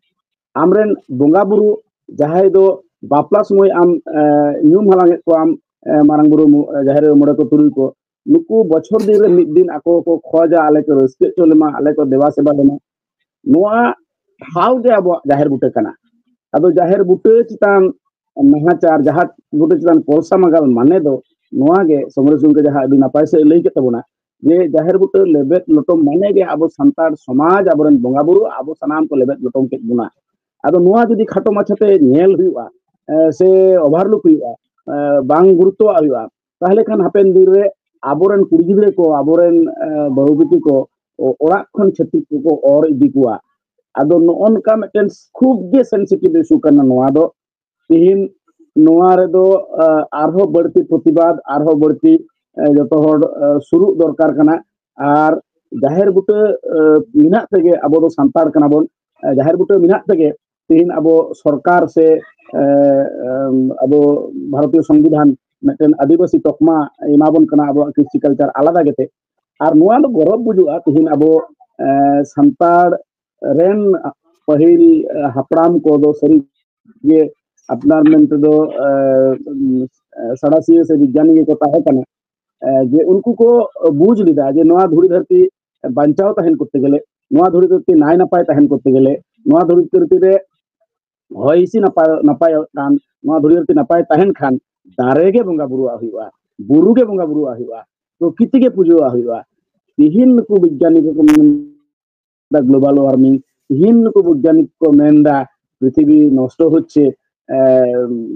ᱟᱢᱨᱮᱱ ᱵᱚᱸᱜᱟ ᱵᱩᱨᱩ ᱡᱟᱦᱟᱸᱭ ᱫᱚ ᱵᱟᱯᱞᱟ ᱥᱚᱢᱚᱭ ᱟᱢ, ᱮ, ᱧᱩᱢ ᱦᱟᱞᱟᱝ ᱮᱫ ᱠᱚᱣᱟᱢ, ᱮ, ᱢᱟᱨᱟᱝ ᱵᱩᱨᱩ ᱢᱚ-, ᱡᱟᱦᱮᱨ ᱟᱭᱳ ᱢᱚᱬᱮ ᱠᱚ ᱛᱩᱨᱩᱭ ᱠᱚ, ᱱᱩᱠᱩ ᱵᱚᱪᱷᱚᱨ ᱫᱤᱱ ᱨᱮ ᱢᱤᱫ ᱫᱤᱱ ᱟᱠᱚ ᱠᱚ ᱠᱷᱚᱡᱟ, ᱟᱞᱮ ᱠᱚ ᱨᱟᱹᱥᱠᱟᱹ ᱦᱚᱪᱚ ᱞᱮᱢᱟ, ᱟᱞᱮ ᱠᱚ ᱫᱮᱵᱟ ᱥᱮᱵᱟ ᱞᱮᱢᱟ᱾ ᱱᱚᱣᱟ ᱴᱷᱟᱶ ᱜᱮ ᱟᱵᱚᱣᱟᱜ ᱡᱟᱦᱮᱨ ᱵᱩᱴᱟᱹ ᱠᱟᱱᱟ᱾ ᱟᱫᱚ ᱡᱟᱦᱮᱨ ᱵᱩᱴᱟᱹ ᱪᱮᱛᱟᱱ ᱱᱟᱦᱟᱪᱟᱨ, ᱡᱟᱦᱮᱨ ᱵᱩᱴᱟᱹ ᱪᱮᱛᱟᱱ ᱠᱚᱞᱥᱟ ᱢᱟᱜᱟᱞ ᱢᱟᱱᱮ ᱫᱚ ᱱᱚᱣᱟ ᱜᱮ, ᱥᱚᱢᱨᱮᱥ ᱜᱚᱢᱠᱮ ᱡᱟᱦᱟᱸ ᱟᱹᱰᱤ ᱱᱟᱯᱟᱭ ᱥᱮᱫ ᱞᱟᱹᱭ ᱠᱮᱫ ᱛᱟᱵᱚᱱᱟ, ᱡᱮ ᱡᱟᱦᱮᱨ ᱵᱩᱴᱟᱹ ᱞᱮᱵᱮᱫ ᱞᱚᱴᱚᱢ ᱢᱟᱱᱮ ᱜᱮ ᱟᱵᱚ ᱥᱟᱱᱛᱟᱲ ᱥᱚᱢᱟᱡᱽ, ᱟᱵᱚᱨᱮᱱ ᱵᱚᱸᱜᱟ ᱵᱩᱨᱩ, ᱟᱵᱚ ᱥᱟᱱᱟᱢ ᱠᱚ ᱞᱮᱵᱮᱫ ᱞᱚᱴᱚᱢ ᱠᱮᱫ ᱵᱚᱱᱟ᱾ ᱟᱫᱚ ᱱᱚᱣᱟ ᱡᱩᱫᱤ ᱠᱷᱟᱴᱚ ᱢᱟᱪᱷᱟᱛᱮ ᱧᱮᱞ ᱦᱩᱭᱩᱜᱼᱟ, ᱮ, ᱥᱮ overlook ᱦᱩᱭᱩᱜᱼᱟ, ᱮ, ᱵᱟᱝ ᱜᱩᱨᱩᱛᱛᱚᱣᱟᱜ ᱦᱩᱭᱩᱜᱼᱟ, ᱛᱟᱦᱚᱞᱮ ᱠᱷᱟᱱ ᱦᱟᱯᱮᱱ ᱫᱤᱱ ᱨᱮ ᱟᱵᱚᱨᱮᱱ ᱠᱩᱲᱤ ᱜᱤᱫᱽᱨᱟᱹ ᱠᱚ, ᱟᱵᱚᱨᱮᱱ, ᱮ, ᱵᱟᱹᱦᱩ ᱵᱤᱴᱤ ᱠᱚ ᱚ-, ᱚᱲᱟᱜ ᱠᱷᱚᱱ ᱪᱷᱟᱹᱛᱤᱠ ᱠᱚᱠᱚ ᱚᱨ ᱤᱫᱤ ᱠᱚᱣᱟ᱾ ᱟᱫᱚ ᱱᱚᱜᱼᱚ ᱱᱚᱝᱠᱟ ᱢᱤᱫᱴᱮᱱ ᱠᱷᱩᱵ ᱜᱮ sensitive issue ᱠᱟᱱᱟ ᱱᱚᱣᱟ ᱫᱚ᱾ ᱛᱤᱦᱤᱧ ᱱᱚᱣᱟ ᱨᱮᱫᱚ, ᱟ, ᱟᱨᱦᱚᱸ ᱵᱟᱹᱲᱛᱤ ᱯᱨᱚᱛᱤᱵᱟᱫ, ᱟᱨᱦᱚᱸ ᱵᱟᱹᱲᱛᱤ, ᱮ, ᱡᱚᱛᱚ ᱦᱚᱲ, ᱮ, ᱥᱩᱨᱩᱜ ᱫᱚᱨᱠᱟᱨ ᱠᱟᱱᱟ᱾ ᱟᱨ ᱡᱟᱦᱮᱨ ᱵᱩᱴᱟᱹ, ᱮ, ᱢᱮᱱᱟᱜ ᱛᱮᱜᱮ ᱟᱵᱚ ᱫᱚ ᱥᱟᱱᱛᱟᱲ ᱠᱟᱱᱟ ᱵᱚᱱ᱾ ᱮ, ᱡᱟᱦᱮᱨ ᱵᱩᱴᱟᱹ ᱢᱮᱱᱟᱜ ᱛᱮᱜᱮ ᱛᱤᱦᱤᱧ ᱟᱵᱚ ᱥᱚᱨᱠᱟᱨ ᱥᱮ, ᱮ, ᱮᱢ, ᱟᱵᱚ ᱵᱷᱟᱨᱚᱛᱤᱭᱚ ᱥᱚᱝᱵᱤᱫᱷᱟᱱ ᱢᱤᱫᱴᱮᱱ ᱟᱹᱫᱤᱵᱟᱹᱥᱤ ᱛᱚᱠᱢᱟ ᱮᱢᱟ ᱵᱚᱱ ᱠᱟᱱᱟ ᱟᱵᱚᱣᱟᱜ ᱠᱨᱤᱥᱴᱤ ᱠᱟᱞᱪᱟᱨ ᱟᱞᱟᱫᱟ ᱜᱮᱛᱮ᱾ ᱟᱨ ᱱᱚᱣᱟ ᱫᱚ ᱜᱚᱨᱚᱵᱽ ᱵᱩᱡᱩᱜᱼᱟ, ᱛᱤᱦᱤᱧ ᱟᱵᱚ, ᱮ, ᱥᱟᱱᱛᱟᱲ ᱨᱮᱱ ᱯᱟᱹᱦᱤᱞ, ᱮ, ᱦᱟᱯᱲᱟᱢ ᱠᱚᱫᱚ ᱥᱟᱹᱨᱤ ᱜᱮ ᱟᱯᱱᱟᱨ ᱢᱮᱱᱛᱮ ᱫᱚ, ᱮ, ᱩᱢ, ᱮ, ᱥᱟᱬᱮᱥᱤᱭᱟᱹ ᱥᱮ ᱵᱤᱜᱽᱜᱟᱱᱤ ᱜᱮᱠᱚ ᱛᱟᱦᱮᱸ ᱠᱟᱱᱟ᱾ ᱮ, ᱡᱮ ᱩᱱᱠᱩ ᱠᱚ ᱵᱩᱡᱽ ᱞᱮᱫᱟ ᱡᱮ ᱱᱚᱣᱟ ᱫᱷᱩᱲᱤ ᱫᱷᱟᱹᱨᱛᱤ ᱵᱟᱧᱪᱟᱣ ᱛᱟᱦᱮᱱ ᱠᱚᱨᱛᱮ ᱜᱮᱞᱮ, ᱱᱚᱣᱟ ᱫᱷᱩᱲᱤ ᱫᱷᱟᱹᱨᱛᱤ ᱱᱟᱭ ᱱᱟᱯᱟᱭ ᱛᱟᱦᱮᱱ ᱠᱚᱨᱛᱮ ᱜᱮᱞᱮ, ᱱᱚᱣᱟ ᱫᱷᱩᱲᱤ ᱫᱷᱟᱹᱨᱛᱤ ᱨᱮ ᱦᱚᱭ ᱦᱤᱸᱥᱤᱫ ᱱᱟᱯᱟᱭ, ᱱᱟᱯᱟᱭᱚᱜ ᱠᱷᱟᱱ, ᱱᱚᱣᱟ ᱫᱷᱩᱲᱤ ᱫᱷᱟᱹᱨᱛᱤ ᱱᱟᱯᱟᱭ ᱛᱟᱦᱮᱱ ᱠᱷᱟᱱ, ᱫᱟᱨᱮ ᱜᱮ ᱵᱚᱸᱜᱟ ᱵᱩᱨᱩᱣᱟᱜ ᱦᱩᱭᱩᱜᱼᱟ, ᱵᱩᱨᱩ ᱜᱮ ᱵᱚᱸᱜᱟ ᱵᱩᱨᱩᱣᱟᱜ ᱦᱩᱭᱩᱜᱼᱟ, ᱯᱨᱚᱠᱤᱛᱤ ᱜᱮ ᱯᱩᱡᱟᱹᱣᱟᱜ ᱦᱩᱭᱩᱜᱼᱟ᱾ ᱛᱤᱦᱤᱧ ᱱᱩᱠᱩ ᱵᱤᱜᱽᱜᱟᱱᱤ ᱠᱚᱠᱚ ᱢᱮᱱ ᱫᱟ global warming, ᱛᱤᱦᱤᱧ ᱱᱩᱠᱩ ᱵᱤᱜᱽᱜᱟᱱᱤ ᱠᱚ ᱢᱮᱱ ᱫᱟ ᱯᱨᱤᱛᱷᱤᱵᱤ ᱱᱚᱥᱴᱚ ᱦᱚᱪᱪᱷᱮ, ᱮ,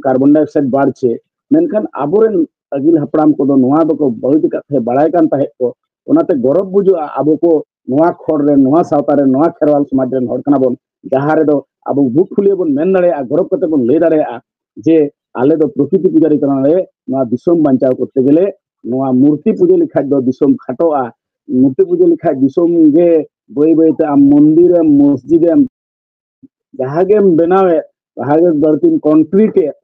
carbon dioxide ᱵᱟᱲᱪᱷᱮ, ᱢᱮᱱᱠᱷᱟᱱ ᱟᱵᱚᱨᱮᱱ ᱟᱹᱜᱤᱞ ᱦᱟᱯᱲᱟᱢ ᱠᱚᱫᱚ ᱱᱚᱣᱟ ᱫᱚᱠᱚ ᱵᱟᱹᱲᱤᱡ ᱟᱠᱟᱫ ᱛᱟᱦᱮᱸ, ᱵᱟᱲᱟᱭ ᱠᱟᱱ ᱛᱟᱦᱮᱸᱫ ᱠᱚ᱾ ᱚᱱᱟᱛᱮ ᱜᱚᱨᱚᱵᱽ ᱵᱩᱡᱷᱟᱹᱜᱼᱟ, ᱟᱵᱚ ᱠᱚ ᱱᱚᱣᱟ ᱠᱷᱚᱲ ᱨᱮᱱ, ᱱᱚᱣᱟ ᱥᱟᱶᱛᱟ ᱨᱮᱱ, ᱱᱚᱣᱟ ᱠᱷᱮᱨᱣᱟᱞ ᱥᱚᱢᱟᱡᱽ ᱨᱮᱱ ᱦᱚᱲ ᱠᱟᱱᱟ ᱵᱚᱱ, ᱡᱟᱦᱟᱸ ᱨᱮᱫᱚ ᱟᱵᱚ ᱵᱩᱠ ᱯᱷᱩᱞᱤᱭᱟᱹ ᱵᱚᱱ ᱢᱮᱱ ᱫᱟᱲᱮᱭᱟᱜᱼᱟ, ᱜᱚᱨᱚᱵᱽ ᱠᱟᱛᱮ ᱵᱚᱱ ᱞᱟᱹᱭ ᱫᱟᱲᱮᱭᱟᱜᱼᱟ ᱡᱮ ᱟᱞᱮ ᱫᱚ ᱯᱨᱚᱠᱨᱤᱛᱤ ᱯᱩᱡᱟᱨᱤ ᱠᱟᱱᱟᱞᱮ, ᱱᱚᱣᱟ ᱫᱤᱥᱚᱢ ᱵᱟᱧᱪᱟᱣ ᱠᱚᱨᱛᱮ ᱜᱮᱞᱮ ᱱᱚᱣᱟ ᱢᱩᱨᱛᱤ ᱯᱩᱡᱟᱹ ᱞᱮᱠᱷᱟᱡ ᱫᱚ ᱫᱤᱥᱚᱢ ᱠᱷᱟᱴᱚᱜᱼᱟ, ᱢᱩᱨᱛᱤ ᱯᱩᱡᱟᱹ ᱞᱮᱠᱷᱟᱡ ᱫᱤᱥᱚᱢ ᱜᱮ ᱵᱟᱹᱭ ᱵᱟᱹᱭᱛᱮ ᱟᱢ ᱢᱚᱱᱫᱤᱨᱮᱢ, ᱢᱚᱥᱡᱤᱫᱮᱢ, ᱡᱟᱦᱟᱸ ᱜᱮᱢ ᱵᱮᱱᱟᱣᱮᱫ, ᱡᱟᱦᱟᱸ ᱜᱮ ᱵᱟᱹᱲᱛᱤᱢ ᱠᱚᱱᱠᱨᱤᱴ ᱮᱫ,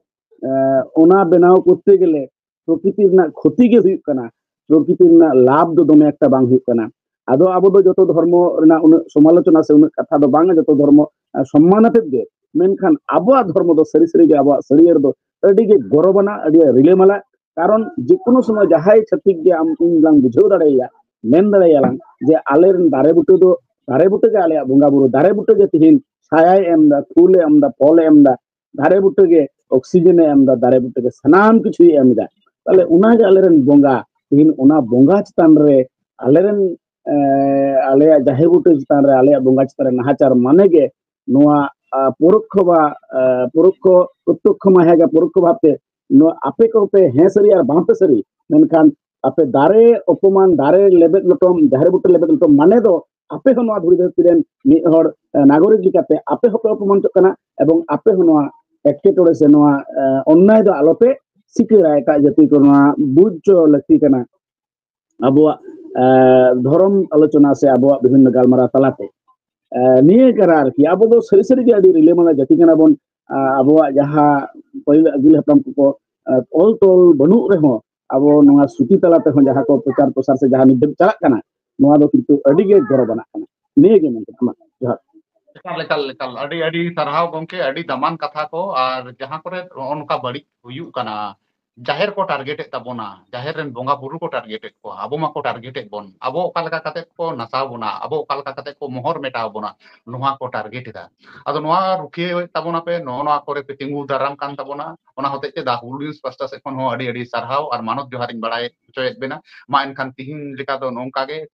ᱮ, ᱚᱱᱟ ᱵᱮᱱᱟᱣ ᱠᱚᱨᱛᱮ ᱜᱮᱞᱮ ᱯᱨᱚᱠᱨᱤᱛᱤ ᱨᱮᱱᱟᱜ ᱠᱷᱚᱛᱤ ᱜᱮ ᱦᱩᱭᱩᱜ ᱠᱟᱱᱟ, ᱯᱨᱚᱠᱨᱤᱛᱤ ᱨᱮᱱᱟᱜ ᱞᱟᱵᱷ ᱫᱚ ᱫᱚᱢᱮ ᱮᱠᱴᱟ ᱵᱟᱝ ᱦᱩᱭᱩᱜ ᱠᱟᱱᱟ᱾ ᱟᱫᱚ ᱟᱵᱚ ᱫᱚ ᱡᱚᱛᱚ ᱫᱷᱚᱨᱢᱚ ᱨᱮᱱᱟᱜ ᱩᱱᱟᱹᱜ ᱥᱚᱢᱟᱞᱳᱪᱚᱱᱟ ᱥᱮ ᱩᱱᱟᱹᱜ ᱠᱟᱛᱷᱟ ᱫᱚ ᱵᱟᱝᱟ, ᱡᱚᱛᱚ ᱫᱷᱚᱨᱢᱚ ᱮ, ᱥᱚᱢᱢᱟᱱ ᱟᱛᱮᱫ ᱜᱮ, ᱢᱮᱱᱠᱷᱟᱱ ᱟᱵᱚᱣᱟᱜ ᱫᱷᱚᱨᱢᱚ ᱫᱚ ᱥᱟᱹᱨᱤ ᱥᱟᱹᱨᱤ ᱜᱮ ᱟᱵᱚᱣᱟᱜ ᱥᱟᱹᱨᱤᱭᱟᱹᱲ ᱫᱚ ᱟᱹᱰᱤ ᱜᱮ ᱜᱚᱨᱚᱵᱟᱱᱟ, ᱟᱹᱰᱤ ᱨᱤᱞᱟᱹᱢᱟᱞᱟ᱾ ᱠᱟᱨᱚᱱ ᱡᱮᱠᱳᱱᱳ ᱥᱚᱢᱚᱭ ᱡᱟᱦᱟᱸᱭ ᱪᱷᱟᱹᱛᱤᱠ ᱜᱮ ᱟᱢ ᱤᱧ ᱞᱟᱝ ᱵᱩᱡᱷᱟᱹᱣ ᱫᱟᱲᱮᱭᱟᱭᱟ, ᱢᱮᱱ ᱫᱟᱲᱮᱭᱟᱞᱟᱝ ᱡᱮ ᱟᱞᱮᱨᱮᱱ ᱫᱟᱨᱮ ᱵᱩᱴᱟᱹ ᱫᱚ, ᱫᱟᱨᱮ ᱵᱩᱴᱟᱹ ᱜᱮ ᱟᱞᱮᱭᱟᱜ ᱵᱚᱸᱜᱟ ᱵᱩᱨᱩ, ᱫᱟᱨᱮ ᱵᱩᱴᱟᱹ ᱜᱮ ᱛᱤᱦᱤᱧ ᱥᱟᱭᱟᱭ ᱮᱢ ᱮᱫᱟ, ᱯᱷᱩᱞᱮ ᱮᱢ ᱮᱫᱟ, ᱯᱷᱚᱞᱮ ᱮᱢ ᱮᱫᱟ, ᱫᱟᱨᱮ ᱵᱩᱴᱟᱹ ᱜᱮ ᱚᱠᱥᱤᱡᱮᱱᱮ ᱮᱢ ᱮᱫᱟ, ᱫᱟᱨᱮ ᱵᱩᱴᱟᱹ ᱜᱮ ᱥᱟᱱᱟᱢ ᱠᱤᱪᱷᱩᱭ ᱮᱢ ᱮᱫᱟ᱾ ᱛᱟᱦᱞᱮ ᱚᱱᱟᱜᱮ ᱟᱞᱮᱨᱮᱱ ᱵᱚᱸᱜᱟ, ᱛᱤᱦᱤᱧ ᱚᱱᱟ ᱵᱚᱸᱜᱟ ᱪᱮᱛᱟᱱ ᱨᱮ ᱟᱞᱮᱨᱮᱱ, ᱮ, ᱟᱞᱮᱭᱟᱜ ᱡᱟᱦᱮᱨ ᱵᱩᱴᱟᱹ ᱪᱮᱛᱟᱱ ᱨᱮ, ᱟᱞᱮᱭᱟᱜ ᱵᱚᱸᱜᱟ ᱪᱮᱛᱟᱱ ᱨᱮ ᱱᱟᱦᱟᱪᱟᱨ ᱢᱟᱱᱮ ᱜᱮ ᱱᱚᱣᱟ, ᱟ, ᱯᱚᱨᱚᱠᱠᱷᱚ ᱵᱟ, ᱟ, ᱯᱚᱨᱚᱠᱠᱷᱚ, ᱯᱨᱚᱛᱛᱚᱠᱠᱷᱚ ᱢᱟ ᱦᱮᱸ ᱜᱮ, ᱯᱚᱨᱚᱠᱠᱷᱚ ᱵᱷᱟᱵᱛᱮ ᱱᱚᱣᱟ ᱟᱯᱮ ᱠᱚᱯᱮ ᱦᱮᱸ ᱥᱟᱹᱨᱤ ᱟᱨ ᱵᱟᱝ ᱯᱮ ᱥᱟᱹᱨᱤ, ᱢᱮᱱᱠᱷᱟᱱ ᱟᱯᱮ ᱫᱟᱨᱮ ᱚᱯᱚᱢᱟᱱ, ᱫᱟᱨᱮ ᱞᱮᱵᱮᱫ ᱞᱚᱴᱚᱢ, ᱡᱟᱦᱮᱨ ᱵᱩᱴᱟᱹ ᱞᱮᱵᱮᱫ ᱞᱚᱴᱚᱢ ᱢᱟᱱᱮ ᱫᱚ ᱟᱯᱮ ᱦᱚᱸ ᱱᱚᱣᱟ ᱫᱷᱩᱲᱤ ᱫᱷᱟᱹᱨᱛᱤ ᱨᱮᱱ ᱢᱤᱫ ᱦᱚᱲ, ᱮ, ᱱᱟᱜᱚᱨᱤᱠ ᱞᱮᱠᱟᱛᱮ ᱟᱯᱮ ᱦᱚᱸᱯᱮ ᱚᱯᱚᱢᱟᱱᱚᱜ ᱠᱟᱱᱟ, ᱮᱵᱚᱝ ᱟᱯᱮ ᱦᱚᱸ ᱱᱚᱣᱟ ᱮᱴᱠᱮᱴᱚᱬᱮ ᱥᱮ ᱱᱚᱣᱟ, ᱮ, ᱚᱱᱱᱟᱭ ᱫᱚ ᱟᱞᱚᱯᱮ ᱥᱤᱠᱟᱹᱨᱟ᱾ ᱮᱴᱟᱜ ᱡᱟᱹᱛᱤ ᱠᱚ ᱱᱚᱣᱟ ᱵᱩᱡᱽ ᱦᱚᱪᱚ ᱞᱟᱹᱠᱛᱤ ᱠᱟᱱᱟ᱾ ᱟᱵᱚᱣᱟᱜ, ᱮ, ᱫᱷᱚᱨᱚᱢ ᱟᱞᱳᱪᱚᱱᱟ ᱥᱮ ᱟᱵᱚᱣᱟᱜ ᱵᱤᱵᱷᱤᱱᱱᱚ ᱜᱟᱞᱢᱟᱨᱟᱣ ᱛᱟᱞᱟᱛᱮ, ᱮ, ᱱᱤᱭᱟᱹ ᱠᱟᱱᱟ ᱟᱨᱠᱤ᱾ ᱟᱵᱚ ᱫᱚ ᱥᱟᱹᱨᱤ ᱥᱟᱹᱨᱤ ᱜᱮ ᱟᱹᱰᱤ ᱨᱤᱞᱟᱹᱢᱟᱞᱟ ᱡᱟᱹᱛᱤ ᱠᱟᱱᱟ ᱵᱚᱱ᱾ ᱟ, ᱟᱵᱚᱣᱟᱜ ᱡᱟᱦᱟᱸ ᱯᱟᱹᱦᱤᱞ ᱟᱹᱜᱤᱞ ᱦᱟᱯᱲᱟᱢ ᱠᱚᱠᱚ, ᱮ, ᱚᱞ ᱛᱚᱞ ᱵᱟᱹᱱᱩᱜ ᱨᱮᱦᱚᱸ, ᱟᱵᱚ ᱱᱚᱣᱟ ᱥᱩᱪᱤ ᱛᱟᱞᱟ ᱛᱮᱦᱚᱸ ᱡᱟᱦᱟᱸ ᱠᱚ ᱯᱨᱚᱪᱟᱨ ᱯᱨᱚᱥᱟᱨ ᱥᱮ ᱡᱟᱦᱟᱸ ᱱᱤᱛ ᱫᱷᱟᱹᱵᱤᱡ ᱪᱟᱞᱟᱜ ᱠᱟᱱᱟ, ᱱᱚᱣᱟ ᱫᱚ ᱠᱤᱱᱛᱩ ᱟᱹᱰᱤ ᱜᱮ ᱜᱚᱨᱚᱵᱽ ᱟᱱᱟᱜ ᱠᱟᱱᱟ᱾ ᱱᱤᱭᱟᱹ ᱜᱮ ᱢᱮᱱᱛᱮ ᱟᱢᱟᱜ ᱡᱚᱦᱟᱨ᱾ ᱮᱠᱟᱞ, ᱮᱠᱟᱞ, ᱮᱠᱟᱞ᱾ ᱟᱹᱰᱤ, ᱟᱹᱰᱤ ᱥᱟᱨᱦᱟᱣ ᱜᱚᱢᱠᱮ, ᱟᱹᱰᱤ ᱫᱟᱢᱟᱱ ᱠᱟᱛᱷᱟ ᱠᱚ᱾ ᱟᱨ ᱡᱟᱦᱟᱸ ᱠᱚᱨᱮ ᱱᱚᱜᱼᱚ ᱱᱚᱝᱠᱟ ᱵᱟᱹᱲᱤᱡ ᱦᱩᱭᱩᱜ ᱠᱟᱱᱟ, ᱡᱟᱦᱮᱨ ᱠᱚ ᱴᱟᱨᱜᱮᱴᱮᱫ ᱛᱟᱵᱚᱱᱟ, ᱡᱟᱦᱮᱨ ᱨᱮᱱ ᱵᱚᱸᱜᱟ ᱵᱩᱨᱩ ᱠᱚ ᱴᱟᱨᱜᱮᱴᱮᱫ ᱠᱚᱣᱟ, ᱟᱵᱚ ᱢᱟᱠᱚ ᱴᱟᱨᱜᱮᱴᱮᱫ ᱵᱚᱱ, ᱟᱵᱚ ᱚᱠᱟ ᱞᱮᱠᱟ ᱠᱟᱛᱮ ᱠᱚ ᱱᱟᱥᱟᱣ ᱵᱚᱱᱟ, ᱟᱵᱚ ᱚᱠᱟ ᱞᱮᱠᱟ ᱠᱟᱛᱮ ᱠᱚ ᱢᱚᱦᱚᱨ ᱢᱮᱴᱟᱣ ᱵᱚᱱᱟ, ᱱᱚᱣᱟ ᱠᱚ ᱴᱟᱨᱜᱮᱴ ᱮᱫᱟ᱾ ᱟᱫᱚ ᱱᱚᱣᱟ ᱨᱩᱠᱷᱤᱭᱟᱹᱣᱮᱫ ᱛᱟᱵᱚᱱᱟᱯᱮ, ᱱᱚᱜᱼᱚ ᱱᱚᱣᱟ ᱠᱚᱨᱮ ᱯᱮ ᱛᱤᱸᱜᱩ ᱫᱟᱨᱟᱢ ᱠᱟᱱ ᱛᱟᱵᱚᱱᱟ, ᱚᱱᱟ ᱦᱚᱛᱮᱡ ᱛᱮ The Hulu News ᱯᱟᱥᱴᱟ ᱥᱮᱫ ᱠᱷᱚᱱ ᱦᱚᱸ ᱟᱹᱰᱤ ᱟᱹᱰᱤ ᱥᱟᱨᱦᱟᱣ ᱟᱨ ᱢᱟᱱᱚᱛ ᱡᱚᱦᱟᱨᱤᱧ ᱵᱟᱲᱟᱭ ᱦᱚᱪᱚᱭᱮᱫ ᱵᱮᱱᱟ᱾ ᱢᱟ ᱮᱱᱠᱷᱟᱱ ᱛᱤᱦᱤᱧ ᱞᱮᱠᱟ ᱫᱚ ᱱᱚᱝᱠᱟ ᱜᱮ,